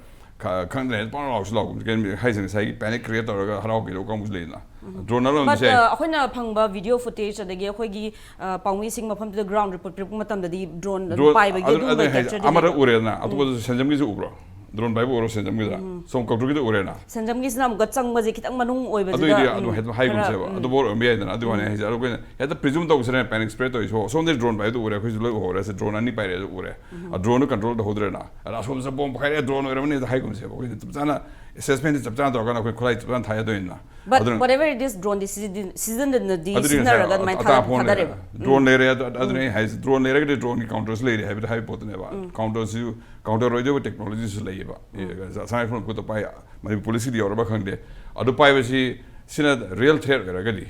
ꯈ-, ꯈꯪꯗ꯭ꯔꯦ, ꯍꯦꯛꯇ ꯄꯪꯂꯥꯎ ꯂꯥꯎꯁꯨ ꯂꯥꯎꯒꯨꯝ, ꯀꯩꯅꯣ ꯍꯥꯏꯁꯦ ꯉꯁꯥꯏꯒꯤ ꯄꯦꯅꯤꯛ ꯀ꯭ꯔꯤꯌꯦꯠ ꯇꯧꯔꯒ ꯍꯔꯥꯎ ꯀꯩꯗꯧ ꯀꯥꯡꯕꯨꯁꯨ ꯂꯩꯗꯅ꯫ ꯗ꯭ꯔꯣꯟ ꯑꯃ But, ꯁꯦ ꯑ, ꯑꯩꯈꯣꯏꯅ ꯐꯪꯕ ꯚꯤꯗꯤꯑꯣ ꯐꯨꯇꯦꯖ, ꯑꯗꯒꯤ ꯑꯩꯈꯣꯏꯒꯤ, ꯑ, ꯄꯥꯎꯃꯤꯁꯤꯡ ꯃꯐꯝꯗꯨꯗ ꯒ꯭ꯔꯥꯎꯟ ꯔꯤꯄꯣꯔꯠ ꯄꯤꯔꯛꯄ ꯃꯇꯝꯗꯗꯤ ꯗ꯭ꯔꯣꯟ ꯑꯗꯨꯝ ꯗ꯭ꯔꯣꯟ ꯄꯥꯏꯕꯒꯤ ꯑꯗꯨ ꯑꯗꯨꯝ ꯑꯗꯨꯅ ꯍꯥꯏꯁꯦ ꯀꯦꯞꯆꯔꯗꯤ ꯑꯃꯔꯛ ꯂꯩꯕ꯫ ꯎꯔꯦꯗꯅ꯫ ꯑꯇꯣꯞꯄꯗꯁꯨ ꯁꯦꯟꯖꯝꯒꯤꯁꯨ ꯎꯕ꯭ꯔꯣ? ꯗ꯭ꯔꯣꯟ ꯄꯥꯏꯕ ꯎꯔꯣ ꯁꯦꯟꯖꯝꯒꯤꯗ? ꯁꯣꯝ ꯀꯧꯇ꯭ꯔꯨꯒꯤꯗ ꯎꯔꯦꯅ? ꯁꯦꯟꯖꯝꯒꯤꯁꯤꯅ ꯑꯃꯨꯛꯀ ꯆꯪꯕꯁꯦ ꯈꯤꯇꯪ ꯃꯅꯨꯡ ꯑꯣꯏꯕꯁꯤꯗ, ꯑꯗꯨꯏꯗꯤ ꯎꯝ, ꯑꯗꯨꯝ ꯍꯦꯛꯇ ꯈꯔ, ꯍꯥꯏꯒꯨꯝꯁꯦꯕ꯫ ꯎꯝ꯫ ꯑꯗꯨꯐꯥꯎ ꯑꯣꯏꯔꯝꯕ ꯌꯥꯏꯗꯅ꯫ ꯑꯗꯨ ꯋꯥꯅꯤ ꯍꯥꯏꯁꯦ꯫ ꯑꯗꯣ ꯑꯩꯈꯣꯏꯅ ꯍꯦꯛꯇ ꯄ꯭ꯔꯤꯖꯨꯝ ꯇꯧꯕꯁꯤꯅ ꯄꯦꯅꯤꯛ ꯁ꯭ꯄ꯭ꯔꯦꯗ ꯇꯧꯔꯤꯁꯦ꯫ ꯁꯣꯝꯗꯗꯤ ꯗ꯭ꯔꯣꯟ ꯄꯥꯏꯕꯗꯨ ꯎꯔꯦ, ꯑꯩꯈꯣꯏꯁꯨ ꯂꯣꯏ ꯎꯍꯧꯔꯦ꯫ ꯁꯤ ꯗ꯭ꯔꯣꯟ ꯑꯅꯤ ꯄꯥꯏꯔꯦ ꯑꯗꯨ ꯎꯔꯦ꯫ ꯗ꯭ꯔꯣꯟꯗꯨ ꯀꯟꯇ꯭ꯔꯣꯜ ꯇꯧꯍꯧꯗ꯭ꯔꯦꯅ꯫ ꯑꯗ ꯑꯁꯣꯝꯗ ꯕꯣꯝ ꯄꯣꯈꯥꯏꯔꯦ, ꯗ꯭ꯔꯣꯟ ꯑꯣꯏꯔꯝꯃꯅꯤ ꯍꯦꯛꯇ ꯍꯥꯏꯒꯨꯝꯁꯦꯕ꯫ ꯑꯩꯈꯣꯏꯅ ꯆꯞ ꯆꯥꯅ ꯑꯦꯁꯦꯁꯃꯦꯟꯠꯁꯤ ꯆꯞ ꯆꯥꯅ ꯇꯧꯔꯀꯥꯟꯗ ꯑꯩꯈꯣꯏ ꯈꯨꯠꯂꯥꯏ ꯆꯞ ꯆꯥꯅ ꯊꯥꯗꯣꯏꯅ꯫ But ꯑꯗꯨꯅ whatever it is, ꯗ꯭ꯔꯣꯟꯗꯤ ꯁꯤꯖꯤꯟ-, ꯁꯤꯖꯤꯟꯅꯗꯤ, ꯑꯗꯨꯗꯤ ꯉꯁꯥꯏ ꯁꯤꯖꯤꯟꯅꯔꯒ ꯑꯗꯨꯃꯥꯏꯅ ꯑꯇꯥ ꯊꯥꯗ-, ꯐꯣꯟ ꯊꯥꯗꯔꯦꯕ꯫ ꯗ꯭ꯔꯣꯟ ꯂꯩꯔꯦ, ꯑꯗꯨ, ꯑꯗꯨꯅꯦ ꯑꯩ ꯍꯥꯏꯁꯦ꯫ ꯗ꯭ꯔꯣꯟ ꯂꯩꯔꯒꯗꯤ ꯗ꯭ꯔꯣꯟꯒꯤ ꯀꯥꯎꯟꯇꯔꯁꯨ ꯂꯩꯔꯦ ꯍꯥꯏꯕꯗꯤ ꯍꯥꯏꯕ ꯄꯣꯠꯇꯨꯅꯦꯕ꯫ ꯀꯥꯎꯟꯇꯔꯁꯨ, ꯀꯥꯎꯟꯇꯔ ꯑꯣꯏꯗꯧꯕ ꯇꯦꯛꯅꯣꯂꯣꯖꯤꯁꯨ ꯂꯩꯌꯦꯕ꯫ ꯑꯦ, ꯑꯁꯥꯝ ꯔꯥꯏꯐꯜ ꯈꯨꯠꯇ ꯄꯥꯏ, ꯃꯅꯤꯄꯨꯔ ꯄꯨꯂꯤꯁꯀꯤꯗꯤ ꯌꯧꯔꯕ ꯈꯪꯗꯦ꯫ ꯑꯗꯨ ꯄꯥꯏꯕꯁꯤ, ꯁꯤꯅ ꯔꯤꯌꯦꯜ ꯊ꯭ꯔꯦꯠ ꯑꯣꯏꯔꯒꯗꯤ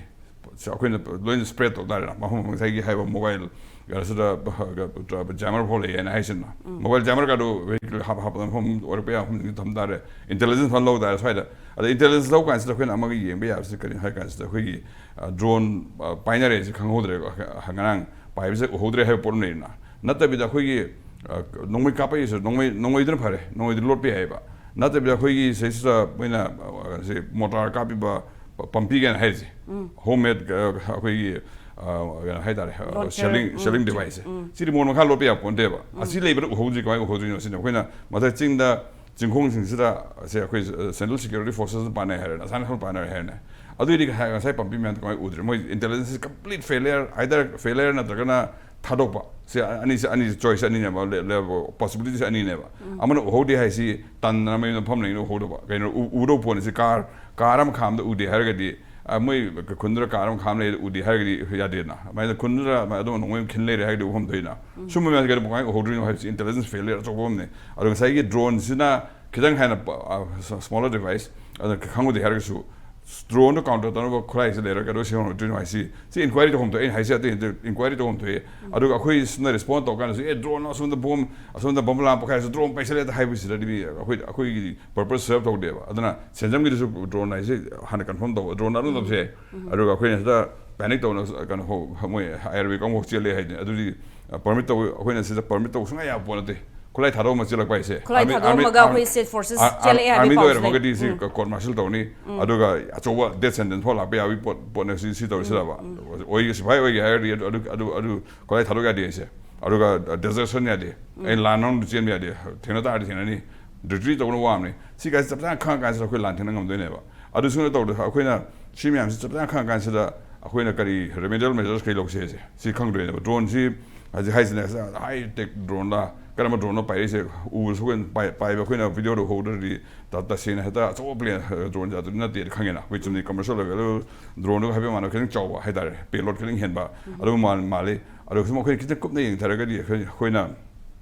ꯑꯩꯈꯣꯏꯅ ꯂꯣꯏꯅ ꯁ꯭ꯄ꯭ꯔꯦꯗ ꯇꯧ ꯇꯥꯔꯦꯅ꯫ ꯃꯐꯝ ꯉꯁꯥꯏꯒꯤ ꯍꯥꯏꯕ ꯃꯣꯕꯥꯏꯜ ꯀꯩꯅꯣꯁꯤꯗ ꯖꯦꯃꯔ ꯐꯥꯎ ꯂꯩ ꯍꯥꯏꯅ ꯍꯥꯏꯁꯤꯅ꯫ ꯃꯣꯕꯥꯏꯜ ꯖꯦꯃꯔꯒꯗꯨ ꯚꯦꯍꯤꯀꯜ ꯍꯥꯞ ꯍꯥꯞꯄꯗ ꯃꯐꯝ ꯑꯣꯏꯔꯛꯄ ꯌꯥꯕ ꯃꯐꯝꯗ ꯊꯝ ꯇꯥꯔꯦ꯫ ꯏꯟꯇꯦꯂꯤꯖꯦꯟꯁ ꯐꯖꯅ ꯂꯧ ꯇꯥꯔꯦ ꯁ꯭ꯋꯥꯏꯗ꯫ ꯑꯗ ꯏꯟꯇꯦꯂꯤꯖꯦꯟꯁ ꯂꯧ ꯀꯥꯟꯁꯤꯗ ꯑꯩꯈꯣꯏꯅ ꯑꯃꯒ ꯌꯦꯡꯕ ꯌꯥꯕꯁꯤ ꯀꯔꯤ ꯍꯥꯏ ꯀꯥꯟꯁꯤꯗ ꯑꯩꯈꯣꯏꯒꯤ, ꯑ, ꯗ꯭ꯔꯣꯟ, ꯑ, ꯄꯥꯏꯅꯔꯦꯁꯦ ꯈꯪꯍꯧꯗ꯭ꯔꯦ, ꯉꯔꯥꯡ ꯄꯥꯏꯕꯁꯦ ꯎꯍꯧꯗ꯭ꯔꯦ ꯍꯥꯏꯕ ꯄꯣꯠ ꯑꯃ ꯂꯩꯗꯅ꯫ ꯅꯠꯇꯕꯤꯗ ꯑꯩꯈꯣꯏꯒꯤ, ꯑ, ꯅꯣꯡꯃꯩ ꯀꯥꯞꯄꯛꯏꯁꯦ, ꯅꯣꯡꯃꯩ, ꯅꯣꯡꯃꯩꯗꯨꯅ ꯐꯔꯦ, ꯅꯣꯡꯃꯩꯗꯨ ꯂꯣꯠꯄ ꯌꯥꯏꯑꯕ꯫ ꯅꯠꯇꯕꯤꯗ ꯑꯩꯈꯣꯏꯒꯤ ꯁꯤꯗꯩꯁꯤꯗ ꯃꯣꯏꯅ, ꯑ, ꯁꯤ ꯃꯣꯇꯥꯔ ꯀꯥꯞꯄꯤꯕ ꯄ-, ꯄꯝꯄꯤ ꯀꯥꯏꯅ ꯍꯥꯏꯔꯤꯁꯦ, ꯍꯣꯝ ꯃꯦꯗ, ꯑ, ꯑꯩꯈꯣꯏꯒꯤ, ꯀꯩꯅꯣ ꯍꯥꯏꯇꯥꯔꯦ, Launcher. ꯁꯦꯂꯤꯡ ꯎꯝ. ꯁꯦꯂꯤꯡ ꯗꯤꯚꯥꯏꯁꯁꯦ, ꯁꯤꯗꯤ ꯃꯣꯟ ꯃꯈꯥ ꯂꯣꯠꯄ ꯌꯥꯕ ꯄꯣꯟꯇꯦꯕ꯫ ꯑꯁꯤ ꯂꯩꯕꯗ ꯎꯍꯧꯗ꯭ꯔꯤ, ꯀꯃꯥꯏꯅ ꯎꯍꯧꯗ꯭ꯔꯤꯅꯣ ꯁꯤꯅꯤ꯫ ꯑꯩꯈꯣꯏꯅ ꯃꯊꯛ ꯆꯤꯡꯗ, ꯆꯤꯡꯈꯣꯡꯁꯤꯡꯁꯤꯗ ꯁꯦ ꯑꯩꯈꯣꯏ central security forces ꯄꯥꯟꯅꯩ ꯍꯥꯏꯔꯦꯅꯦ, Assam rifle ꯄꯥꯟꯅꯔꯦ ꯍꯥꯏꯔꯦꯅꯦ꯫ ꯑꯗꯨꯏꯗꯤ ꯉꯁꯥꯏ ꯉꯁꯥꯏ ꯄꯥꯝꯕꯤ ꯃꯌꯥꯝꯗꯣ ꯀꯃꯥꯏꯅ ꯎꯗ꯭ꯔꯤ? ꯃꯣꯏ ꯏꯟꯇꯦꯂꯤꯖꯦꯟꯁꯁꯤ ꯀꯝꯄ꯭ꯂꯤꯠ ꯐꯦꯂꯤꯌꯔ, ꯑꯥꯏꯗꯔ ꯐꯦꯂꯤꯌꯔ ꯅꯠꯇ꯭ꯔꯒꯅ ꯊꯥꯗꯣꯛꯄ꯫ ꯁꯤ ꯑꯅꯤꯁꯤ, ꯑꯅꯤꯁꯤ ꯆꯣꯏꯁ ꯑꯅꯤꯅꯦꯕ ꯂꯩꯕ, ꯄꯣꯁꯤꯕꯤꯂꯤꯇꯤꯁꯦ ꯑꯅꯤꯅꯦꯕ꯫ ꯑꯃꯅ ꯎꯍꯧꯗꯦ ꯍꯥꯏꯁꯤ ꯇꯟꯗꯅ ꯃꯌꯨꯝꯗ ꯐꯝ ꯂꯩꯅ ꯎꯍꯧꯗꯕ꯫ ꯀꯩꯅꯣ ꯎ- ꯎꯗꯧ ꯄꯣꯠꯅꯤ꯫ ꯁꯤ ꯀꯥꯔ ꯀꯥꯔ ꯑꯃ ꯈꯥꯝꯗ ꯎꯗꯦ ꯍꯥꯏꯔꯒꯗꯤ, ꯑ, ꯃꯣꯏ ꯈꯨꯟꯗꯨꯗ ꯀꯥꯔ ꯑꯃ ꯈꯥꯝ ꯂꯩ ꯎꯗꯦ ꯍꯥꯏꯔꯒꯗꯤ ꯌꯥꯗꯦꯗꯅ꯫ ꯑꯗꯨꯃꯥꯏꯅ ꯈꯨꯟꯗꯨꯗ ꯑꯗꯨꯝ ꯅꯣꯡꯃꯩ ꯑꯃ ꯈꯤꯟ ꯂꯩꯔꯦ ꯍꯥꯏꯔꯒꯗꯤ ꯎꯐꯝ ꯊꯣꯛꯏꯅ꯫ ꯁꯨꯝꯕ ꯃꯌꯥꯝꯁꯦ ꯀꯩꯗꯧ ꯀꯃꯥꯏꯅ ꯎꯍꯧꯗ꯭ꯔꯤꯅꯣ ꯍꯥꯏꯕꯁꯤ ꯏꯟꯇꯦꯂꯤꯖꯦꯟꯁ ꯐꯦꯂꯤꯌꯔ ꯑꯆꯧꯕ ꯑꯃꯅꯤ꯫ ꯑꯗꯣ ꯉꯁꯥꯏꯒꯤ ꯗ꯭ꯔꯣꯟꯁꯤꯅ ꯈꯤꯇꯪ ꯍꯦꯟꯅ ꯁ꯭ꯃꯣꯂꯔ ꯗꯤꯚꯥꯏꯁ, ꯑꯗꯨꯅ ꯈꯪꯍꯧꯗꯦ ꯍꯥꯏꯔꯒꯁꯨ ꯗ꯭ꯔꯣꯟꯗꯣ ꯀꯥꯎꯟꯇꯔ ꯇꯧꯅꯕ ꯈꯨꯠꯂꯥꯏꯁꯤ ꯂꯩꯔꯒ ꯀꯩꯗꯧ ꯁꯤꯖꯤꯟꯅꯗ꯭ꯔꯤꯅꯣ ꯍꯥꯏꯁꯤ, ꯁꯤ ꯏꯟꯀ꯭ꯋꯥꯏꯔꯤ ꯇꯧꯐꯝ ꯊꯣꯛꯑꯦ꯫ ꯑꯩꯅ ꯍꯥꯏꯁꯦ ꯑꯇꯩ ꯅꯠꯇꯦ, ꯏꯟꯀ꯭ꯋꯥꯏꯔꯤ ꯇꯧꯐꯝ ꯊꯣꯛꯑꯦ꯫ ꯑꯗꯨꯒ ꯑꯩꯈꯣꯏ ꯁꯣꯝꯗ ꯔꯦꯁꯄꯣꯟ ꯇꯧꯔꯀꯥꯟꯗꯁꯨ, "ꯑꯦ, ꯗ꯭ꯔꯣꯟ ꯑꯁꯣꯝꯗ ꯕꯣꯝ, ꯑꯁꯣꯝꯗ ꯕꯣꯝ ꯂꯥꯝ ꯄꯣꯈꯥꯏꯔꯁꯨ ꯗ꯭ꯔꯣꯟ ꯄꯩꯁꯜꯂꯦꯗ" ꯍꯥꯏꯕꯁꯤꯗꯗꯤ ꯃꯤ ꯑꯩꯈꯣꯏ ꯑꯩꯈꯣꯏꯒꯤ ꯄꯔꯄꯁ ꯁꯔꯞ ꯇꯧꯗꯦꯕ꯫ ꯑꯗꯨꯅ ꯁꯦꯟꯖꯝꯒꯤꯗꯨꯁꯨ ꯗ꯭ꯔꯣꯟ ꯍꯥꯏꯁꯦ ꯍꯥꯟꯅ ꯀꯟꯐꯥꯔꯝ ꯇꯧꯕ, ꯗ꯭ꯔꯣꯟ ꯑꯗꯨꯝ ꯇꯧꯁꯦ꯫ ꯑꯗꯨꯒ ꯑꯩꯈꯣꯏꯅ ꯁꯤꯗ ꯄꯦꯅꯤꯛ ꯇꯧꯅ ꯀꯩꯅꯣ ꯍꯧ- ꯃꯣꯏ ꯑꯥꯏ ꯑꯥꯔ ꯕꯤ ꯀꯥꯡꯕꯨ ꯆꯦꯜꯂꯦ ꯍꯥꯏꯗꯤ, ꯑꯗꯨꯗꯤ ꯄꯔꯃꯤꯠ ꯇꯧ ꯑꯩꯈꯣꯏꯅ ꯁꯤꯗ ꯄꯔꯃꯤꯠ ꯇꯧꯕ ꯁꯨꯡꯌꯥ ꯌꯥꯕ ꯄꯣꯠ ꯅꯠꯇꯦ꯫ ꯈꯨꯠꯂꯥꯏ ꯊꯥꯗꯣꯛꯑꯝꯃ ꯆꯦꯜꯂꯛꯄ ꯍꯥꯏꯁꯦ꯫ ꯈꯨꯠꯂꯥꯏ ꯑꯥꯔꯃꯤ- ꯊꯥꯗꯣꯛꯑꯝꯃꯒ ꯑꯥꯔꯃꯤ- ꯑꯩꯈꯣꯏ ꯁ꯭ꯇꯦꯠ ꯐꯣꯔꯁꯦꯁ ꯑꯥꯔ- ꯆꯦꯜꯂꯛꯑꯦ ꯍꯥꯏꯕꯒꯤ ꯑꯥꯔꯃꯤꯗ ꯄꯥꯎꯁꯨ ꯑꯣꯏꯔꯝꯃꯒꯗꯤ ꯂꯩ꯫ ꯁꯤ ꯎꯝ. ꯀꯣꯔꯠ ꯃꯥꯔꯁꯦꯜ ꯇꯧꯅꯤ꯫ ꯑꯗꯨꯒ ꯑꯆꯧꯕ ꯗꯦꯠ ꯁꯦꯟꯇꯦꯟꯁ ꯐꯥꯎ ꯂꯥꯛꯄ ꯌꯥꯕꯒꯤ ꯄꯣꯠ ꯄꯣꯠꯅꯦ ꯁꯤ ꯁꯤ ꯇꯧꯔꯤꯁꯤꯗꯕ꯫ ꯑꯣꯏꯒꯤ ꯁꯤꯐꯥꯏ ꯑꯣꯏꯒꯦ ꯍꯥꯏꯔꯗꯤ ꯑꯗꯨ ꯑꯗꯨ ꯑꯗꯨ ꯈꯨꯠꯂꯥꯏ ꯊꯥꯗꯣꯛ ꯌꯥꯗꯦ ꯍꯥꯏꯁꯦ꯫ ꯑꯗꯨꯒ ꯗꯦꯖꯔꯁꯟ ꯌꯥꯗꯦ꯫ ꯑꯩ ꯂꯥꯟ ꯑꯃ ꯆꯦꯟꯕ ꯌꯥꯗꯦ꯫ ꯊꯦꯡꯅ ꯇꯥꯔꯗꯤ ꯊꯦꯡꯅꯅꯤ꯫ ꯗ꯭ꯌꯨꯇꯤ ꯇꯧꯕꯅ ꯋꯥꯕꯅꯤ꯫ ꯁꯤ ꯀꯥꯏꯁꯦ ꯆꯞ ꯆꯥꯅ ꯈꯪꯉ ꯀꯥꯟꯁꯤꯗ ꯑꯩꯈꯣꯏ ꯂꯥꯟ ꯊꯦꯡꯅ ꯉꯝꯗꯣꯏꯅꯦꯕ꯫ ꯑꯗꯨ ꯁꯨꯝꯅ ꯇꯧꯗ ꯑꯩꯈꯣꯏꯅ ꯁꯤ ꯃꯌꯥꯝꯁꯤ ꯆꯞ ꯆꯥꯅ ꯈꯪꯉ ꯀꯥꯟꯁꯤꯗ ꯑꯩꯈꯣꯏꯅ ꯀꯔꯤ ꯔꯦꯃꯦꯗꯤꯌꯦꯜ ꯃꯦꯖꯔꯁ ꯀꯩ ꯂꯧꯁꯦ ꯍꯥꯏꯁꯦ ꯁꯤ ꯈꯪꯗꯣꯏꯅꯦꯕ꯫ ꯗ꯭ꯔꯣꯟꯁꯤ ꯍꯧꯖꯤꯛ ꯍꯥꯏꯁꯤꯅ ꯍꯥꯏ ꯇꯦꯛ ꯗ꯭ꯔꯣꯟꯂ ꯀꯔꯝꯕ ꯗ꯭ꯔꯣꯟꯅꯣ ꯄꯥꯏꯔꯛꯏꯁꯦ ꯎꯕꯁꯨ ꯑꯩꯈꯣꯏꯅ ꯄꯥꯏ- ꯄꯥꯏꯕ ꯑꯩꯈꯣꯏꯅ ꯚꯤꯗꯤꯑꯣꯗ ꯎꯍꯧꯗ꯭ꯔꯗꯤ ꯇ- ꯇꯁꯦꯡꯅ ꯍꯦꯛꯇ ꯑꯆꯧꯕ ꯄ꯭ꯂꯦꯟ ꯗ꯭ꯔꯣꯟꯁꯦ ꯑꯗꯨꯗꯤ ꯅꯠꯇꯦꯗꯤ ꯈꯪꯉꯦꯅ꯫ ꯑꯩꯈꯣꯏ ꯆꯨꯝꯅ ꯀꯃꯔꯁꯤꯌꯦꯜ ꯂꯦꯚꯦꯜ ꯗ꯭ꯔꯣꯟꯗꯨꯒ ꯍꯥꯏꯐꯦꯠ ꯃꯥꯟꯅꯕ ꯈꯤꯇꯪ ꯆꯥꯎꯕ ꯍꯥꯏꯇꯥꯔꯦ, ꯄꯦꯂꯣꯠ ꯈꯤꯇꯪ ꯍꯦꯟꯕ ꯑꯗꯨꯒ ꯃꯥ- ꯃꯥꯜꯂꯤ꯫ ꯑꯗꯨꯒ ꯁꯨꯝ ꯑꯩꯈꯣꯏꯅ ꯈꯤꯇꯪ ꯀꯨꯞꯅ ꯌꯦꯡꯊꯔꯒꯗꯤ ꯑꯩꯈꯣꯏ ꯑꯩꯈꯣꯏꯅ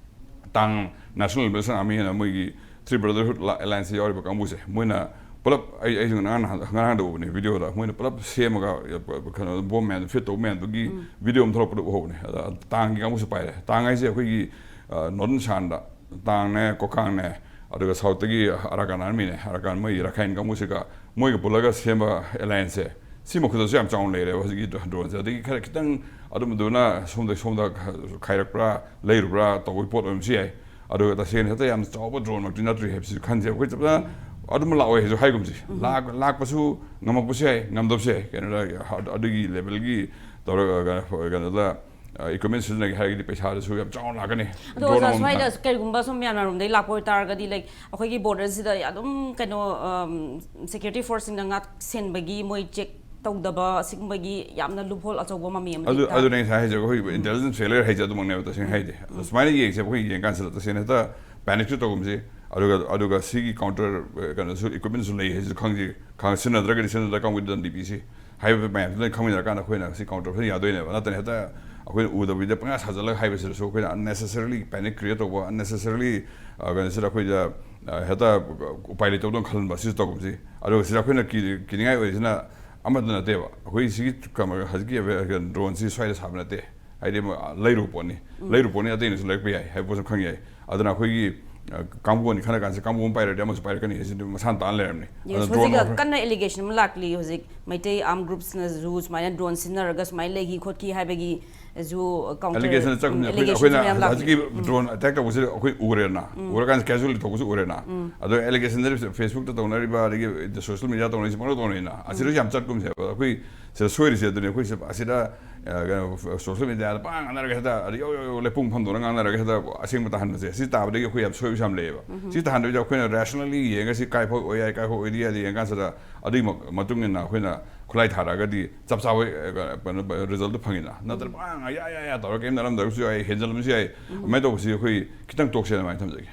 ꯇꯥꯡ ꯅꯦꯁꯅꯦꯜ ꯂꯤꯕꯔꯦꯁꯟ ꯑꯥꯔꯃꯤ ꯍꯥꯏꯅ ꯃꯣꯏꯒꯤ ꯊ꯭ꯔꯤ ꯕ꯭ꯔꯗꯔꯍꯨꯗ ꯑꯦꯂꯥꯏꯟꯁꯇ ꯌꯥꯎꯔꯤꯕ ꯀꯥꯡꯕꯨꯁꯦ ꯃꯣꯏꯅ ꯄꯨꯂꯞ, ꯑꯩ ꯑꯩꯁꯨ ꯉꯔꯥꯡ ꯅꯍꯥꯟ- ꯉꯔꯥꯡꯗ ꯎꯕꯅꯦ ꯚꯤꯗꯤꯑꯣꯗ, ꯃꯣꯏꯅ ꯄꯨꯂꯞ ꯁꯦꯝꯃꯒ ꯀꯩꯅꯣ ꯕꯣꯝ ꯃꯌꯥꯝꯗꯣ ꯐꯤꯠ ꯇꯧꯕ ꯃꯌꯥꯝꯗꯨꯒꯤ ꯚꯤꯗꯤꯑꯣ ꯑꯃ ꯊꯣꯛꯂꯛꯄꯗ ꯎꯍꯧꯕꯅꯦ꯫ ꯑꯗ ꯇꯥꯡꯒꯤ ꯀꯥꯡꯕꯨꯁꯨ ꯄꯥꯏꯔꯦ꯫ ꯇꯥꯡ ꯍꯥꯏꯁꯦ ꯑꯩꯈꯣꯏꯒꯤ ꯅꯣꯔꯗꯟ ꯁꯥꯟꯗ ꯇꯥꯡꯅꯦ, ꯀꯣꯈꯥꯡꯅꯦ, ꯑꯗꯨꯒ ꯁꯥꯎꯠꯇꯒꯤ ꯑꯔꯥꯀꯥꯟ ꯑꯥꯔꯃꯤꯅꯦ, ꯑꯔꯥꯀꯥꯟ ꯃꯣꯏ ꯔꯈꯥꯏꯟ ꯀꯥꯡꯕꯨꯁꯤꯒ ꯃꯣꯏꯒ ꯄꯨꯜꯂꯒ ꯁꯦꯝꯕ ꯑꯦꯂꯥꯏꯟꯁꯁꯦ ꯁꯤ ꯃꯈꯣꯏꯗꯁꯨ ꯌꯥꯝ ꯆꯥꯎꯅ ꯂꯩꯔꯦꯕ ꯍꯧꯖꯤꯛꯀꯤ ꯗ꯭ꯔꯣꯟꯁꯦ꯫ ꯑꯗꯒꯤ ꯈꯔ ꯈꯤꯇꯪ ꯑꯗꯨꯝꯕꯗꯨꯅ ꯁꯣꯝꯗ ꯁꯣꯝꯗ ꯈꯥꯏꯔꯛꯄ꯭ꯔꯥ, ꯂꯩꯔꯨꯕ꯭ꯔꯥ ꯇꯧꯕꯒꯤ ꯄꯣꯠ ꯑꯣꯏꯔꯝꯕꯁꯨ ꯌꯥꯏ꯫ ꯑꯗꯨꯒ ꯇꯁꯦꯡꯅ ꯍꯦꯛꯇ ꯌꯥꯝ ꯆꯥꯎꯕ ꯗ꯭ꯔꯣꯟꯃꯛꯇꯤ ꯅꯠꯇ꯭ꯔꯤ ꯍꯥꯏꯕꯁꯤ ꯈꯟꯁꯦ꯫ ꯑꯩꯈꯣꯏ ꯆꯞ ꯆꯥꯅ ꯑꯗꯨꯝ ꯂꯥꯛꯑꯣꯏ ꯍꯥꯏꯁꯨ ꯍꯥꯏꯒꯨꯝꯁꯤ꯫ ꯂꯥꯛ- ꯂꯥꯛꯄꯁꯨ ꯉꯝꯃꯛꯄꯁꯨ ꯌꯥꯏ, ꯉꯝꯗꯕꯁꯨ ꯌꯥꯏ꯫ ꯀꯩꯅꯣꯗ ꯑꯗꯨꯒꯤ ꯂꯦꯚꯦꯜꯒꯤ ꯇꯧꯔꯒ ꯀꯩꯅꯣ- ꯀꯩꯅꯣꯗ equipment ꯁꯤꯖꯤꯟꯅꯒꯦ ꯍꯥꯏꯔꯒꯗꯤ ꯄꯩꯁꯥꯗꯨꯁꯨ ꯌꯥꯝ ꯆꯥꯎꯅ ꯂꯥꯛꯀꯅꯤ꯫ ꯑꯗꯣ Drone ꯑꯣꯖꯥ, ꯑꯃꯃꯝ ꯁ꯭ꯋꯥꯏꯗ ꯊꯥ- ꯀꯔꯤꯒꯨꯝꯕ ꯁꯨꯝ ꯃꯌꯥꯝꯅꯔꯣꯝꯗꯒꯤ ꯂꯥꯛꯄ ꯑꯣꯏꯇꯥꯔꯒꯗꯤ, ꯂꯥꯏꯛ, ꯑꯩꯈꯣꯏꯒꯤ ꯕꯣꯔꯗꯔꯁꯤꯗ ꯑꯗꯨꯝ ꯀꯩꯅꯣ, ꯁꯦꯀ꯭ꯌꯨꯔꯤꯇꯤ ꯐꯣꯔꯁꯁꯤꯡꯅ ꯉꯥꯛ ꯁꯦꯟꯕꯒꯤ, ꯃꯣꯏ ꯆꯦꯛ ꯇꯧꯗꯕ, ꯑꯁꯤꯒꯨꯝꯕꯒꯤ ꯌꯥꯝꯅ ꯂꯨꯞꯍꯣꯜ ꯑꯆꯧꯕ ꯃꯃꯤ ꯑꯃꯗꯤ ꯑꯗꯨ ꯇꯥꯔꯦ꯫ ꯑꯗꯨꯅꯦ ꯑꯩ ꯉꯁꯥꯏ ꯍꯥꯏꯁꯦ, ꯑꯩꯈꯣꯏ ꯏꯟꯇꯦꯂꯤꯖꯦꯟꯁ ꯐꯦꯂꯔ ꯍꯥꯏꯁꯦ ꯑꯗꯨꯃꯛꯅꯦꯕ꯫ ꯇꯁꯦꯡꯅ ꯍꯥꯏꯗꯤ, ꯑꯗꯣ ꯁꯨꯃꯥꯏꯅ ꯌꯦꯡꯁꯦ, ꯑꯩꯈꯣꯏ ꯌꯦꯡ ꯀꯥꯟꯁꯤꯗ ꯇꯁꯦꯡꯅ ꯍꯦꯛꯇ ꯄꯦꯅꯤꯛꯁꯨ ꯇꯧꯒꯨꯝꯁꯤ, ꯑꯗꯨꯒ ꯑꯗꯨꯒ ꯁꯤꯒꯤ ꯀꯥꯎꯟꯇꯔ ꯀꯩꯅꯣꯁꯨ, ꯏꯀ꯭ꯋꯤꯞꯃꯦꯟꯁꯨ ꯂꯩ ꯍꯥꯏꯁꯤꯁꯨ ꯈꯪꯁꯤ, ꯈꯪ- ꯁꯤꯖꯤꯟꯅꯗ꯭ꯔꯒꯗꯤ ꯁꯤꯖꯤꯟꯅꯗ꯭ꯔ ꯀꯥꯡꯕꯨꯗꯤ ꯑꯗꯨꯝ ꯗꯤ ꯄꯤ ꯁꯤ ꯍꯥꯏꯕ ꯃꯌꯥꯝꯁꯤ ꯂꯣꯏ ꯈꯪꯃꯤꯟꯅꯔꯀꯥꯟꯗ ꯑꯩꯈꯣꯏꯅ ꯁꯤ ꯀꯥꯎꯟꯇꯔ ꯐꯖꯅ ꯌꯥꯗꯣꯏꯅꯦꯕ꯫ ꯅꯠꯇꯅ ꯍꯦꯛꯇ ꯑꯩꯈꯣꯏꯅ ꯎꯗꯕꯤꯗ ꯄꯪꯁꯥ ꯁꯥꯖꯜꯂꯒ ꯍꯥꯏꯕꯁꯤꯗꯁꯨ ꯑꯩꯈꯣꯏꯅ unnecessarily panic create ꯇꯧꯕ, unnecessarily ꯀꯩꯅꯣꯁꯤꯗ ꯑꯩꯈꯣꯏꯗ ꯑ, ꯍꯦꯛꯇ ꯎꯄꯥꯏ ꯂꯩꯇꯕꯗꯧꯅ ꯈꯜꯍꯟꯕ, ꯁꯤꯁꯨ ꯇꯧꯒꯨꯝꯁꯤ꯫ ꯑꯗꯨꯒ ꯁꯤꯗ ꯑꯩꯈꯣꯏꯅ ꯀꯤ- ꯀꯤꯅꯤꯡꯉꯥꯏ ꯑꯣꯏꯔꯤꯁꯤꯅ ꯑꯃꯠꯇ ꯅꯠꯇꯦꯕ, ꯑꯩꯈꯣꯏ ꯁꯤꯒꯤ ꯀꯃ- ꯍꯧꯖꯤꯛꯀꯤ ꯗ꯭ꯔꯣꯟꯁꯤ ꯁ꯭ꯋꯥꯏꯗ ꯁꯥꯕ ꯅꯠꯇꯦ꯫ ꯍꯥꯏꯗꯤ ꯃ- ꯂꯩꯔꯨꯕ ꯄꯣꯠꯅꯤ, ꯂꯩꯔꯨꯕ ꯄꯣꯠꯅꯤ, ꯑꯇꯩꯅꯁꯨ ꯂꯩꯔꯛꯄ ꯌꯥꯏ ꯍꯥꯏꯕ ꯄꯣꯠꯁꯨ ꯈꯪ ꯌꯥꯏ꯫ ꯑꯗꯨꯅ ꯑꯩꯈꯣꯏꯒꯤ ꯑ, ꯀꯥꯡꯕꯨ ꯑꯅꯤ ꯈꯠꯅ ꯀꯥꯟꯁꯤꯗ ꯀꯥꯡꯕꯨ ꯑꯃ ꯄꯥꯏꯔꯗꯤ ꯑꯃꯁꯨ ꯄꯥꯏꯔꯛꯀꯅꯤ ꯍꯥꯏꯁꯤꯗꯤ ꯃꯁꯥꯅ ꯇꯥꯟ ꯂꯩꯔꯝꯅꯤ꯫ Yes, ꯑꯗꯨꯅ ꯗ꯭ꯔꯣꯟ ꯍꯧꯖꯤꯛ ꯑꯃ- ꯀꯟꯅ allegation ꯑꯃ ꯂꯥꯛꯂꯤ ꯍꯧꯖꯤꯛ, ꯃꯩꯇꯩ armed groups ꯅꯁꯨ ꯁꯨꯃꯥꯏꯅ ꯗ꯭ꯔꯣꯟ ꯁꯤꯖꯤꯟꯅꯔꯒ ꯁꯨꯃꯥꯏꯅ ꯂꯩꯈꯤ ꯈꯣꯠꯈꯤ ꯍꯥꯏꯕꯒꯤꯁꯨ counter allegation ꯆꯠꯈꯤꯕꯅꯤ꯫ ꯑꯩꯈꯣꯏ- allegation ꯑꯩꯈꯣꯏꯅ ꯃꯌꯥꯝ ꯂꯥꯛꯂꯤ꯫ ꯍꯧꯖꯤꯛꯀꯤ ꯗ꯭ꯔꯣꯟ ꯑꯦꯇꯦꯛ ꯇꯧꯕꯁꯤ ꯑꯩꯈꯣꯏ ꯎꯔꯦꯅ, ꯎꯔꯀꯥꯟꯗ casualty ꯊꯣꯛꯄꯁꯨ ꯎꯔꯦꯅ꯫ ꯑꯗꯣ allegation ꯗ Facebook ꯇ ꯇꯧꯅꯔꯤꯕ, ꯑꯗꯒꯤ social media ꯇꯧꯅꯔꯤꯁꯤ ꯄꯪꯇꯧ ꯇꯧꯅꯩꯅ꯫ ꯑꯁꯤꯗꯁꯨ ꯌꯥꯝ ꯆꯠꯀꯨꯝꯁꯦꯕ꯫ ꯑꯩꯈꯣꯏ ꯁꯤꯗ ꯁꯣꯏꯔꯤꯁꯦ ꯑꯗꯨꯅꯦ꯫ ꯑꯩꯈꯣꯏ ꯁꯤ- ꯑꯁꯤꯗ ꯑ, ꯀꯩꯅꯣ, social media ꯗ ꯄꯪꯉꯥꯡ ꯉꯥꯡꯅꯔꯒ ꯍꯦꯛꯇ ꯑꯗ ꯌꯧ ꯌꯧ ꯌꯧ ꯂꯩꯄꯨꯡ ꯐꯝꯗꯧꯅ ꯉꯥꯡꯅꯔꯒ ꯍꯦꯛꯇ ꯑꯁꯦꯡꯕ ꯇꯥꯍꯟꯕꯁꯦ, ꯁꯤ ꯇꯥꯕꯗꯒꯤ ꯑꯩꯈꯣꯏ ꯌꯥꯝ ꯁꯣꯏꯕꯁꯨ ꯌꯥꯝ ꯂꯩꯌꯦꯕ꯫ ꯁꯤ ꯇꯥꯍꯟꯗꯣꯏꯁꯦ ꯑꯩꯈꯣꯏꯅ rationally ꯌꯦꯡꯉꯒ ꯁꯤ ꯀꯥꯏ ꯐꯥꯎ ꯑꯣꯏ ꯌꯥꯏ, ꯀꯥꯏ ꯐꯥꯎ ꯑꯣꯏꯗ ꯌꯥꯗꯦ ꯌꯦꯡꯉ ꯀꯥꯟꯁꯤꯗ ꯑꯗꯨꯒꯤ ꯃ- ꯃꯇꯨꯡ ꯏꯟꯅ ꯑꯩꯈꯣꯏꯅ ꯈꯨꯠꯂꯥꯏ ꯊꯥꯔꯛꯑꯒꯗꯤ ꯆꯞ ꯆꯥꯕ, ꯑ, ꯀꯩꯅꯣ, result ꯇꯣ ꯐꯪꯉꯤꯅ꯫ ꯅꯠꯇ꯭ꯔꯒ ꯄꯪꯉꯥꯡ ꯌꯥ ꯌꯥ ꯌꯥ ꯇꯧꯔꯒ ꯀꯩꯝ ꯅꯠꯂꯝꯗꯕꯁꯨ ꯌꯥꯏ, ꯍꯦꯟꯖꯜꯂꯝꯕꯁꯨ ꯌꯥꯏ꯫ ꯑꯗꯨꯃꯥꯏꯅ ꯇꯧꯕꯁꯤ ꯑꯩꯈꯣꯏ ꯈꯤꯇꯪ ꯇꯣꯛꯁꯦꯅ ꯑꯗꯨꯃꯥꯏꯅ ꯊꯝꯖꯒꯦ꯫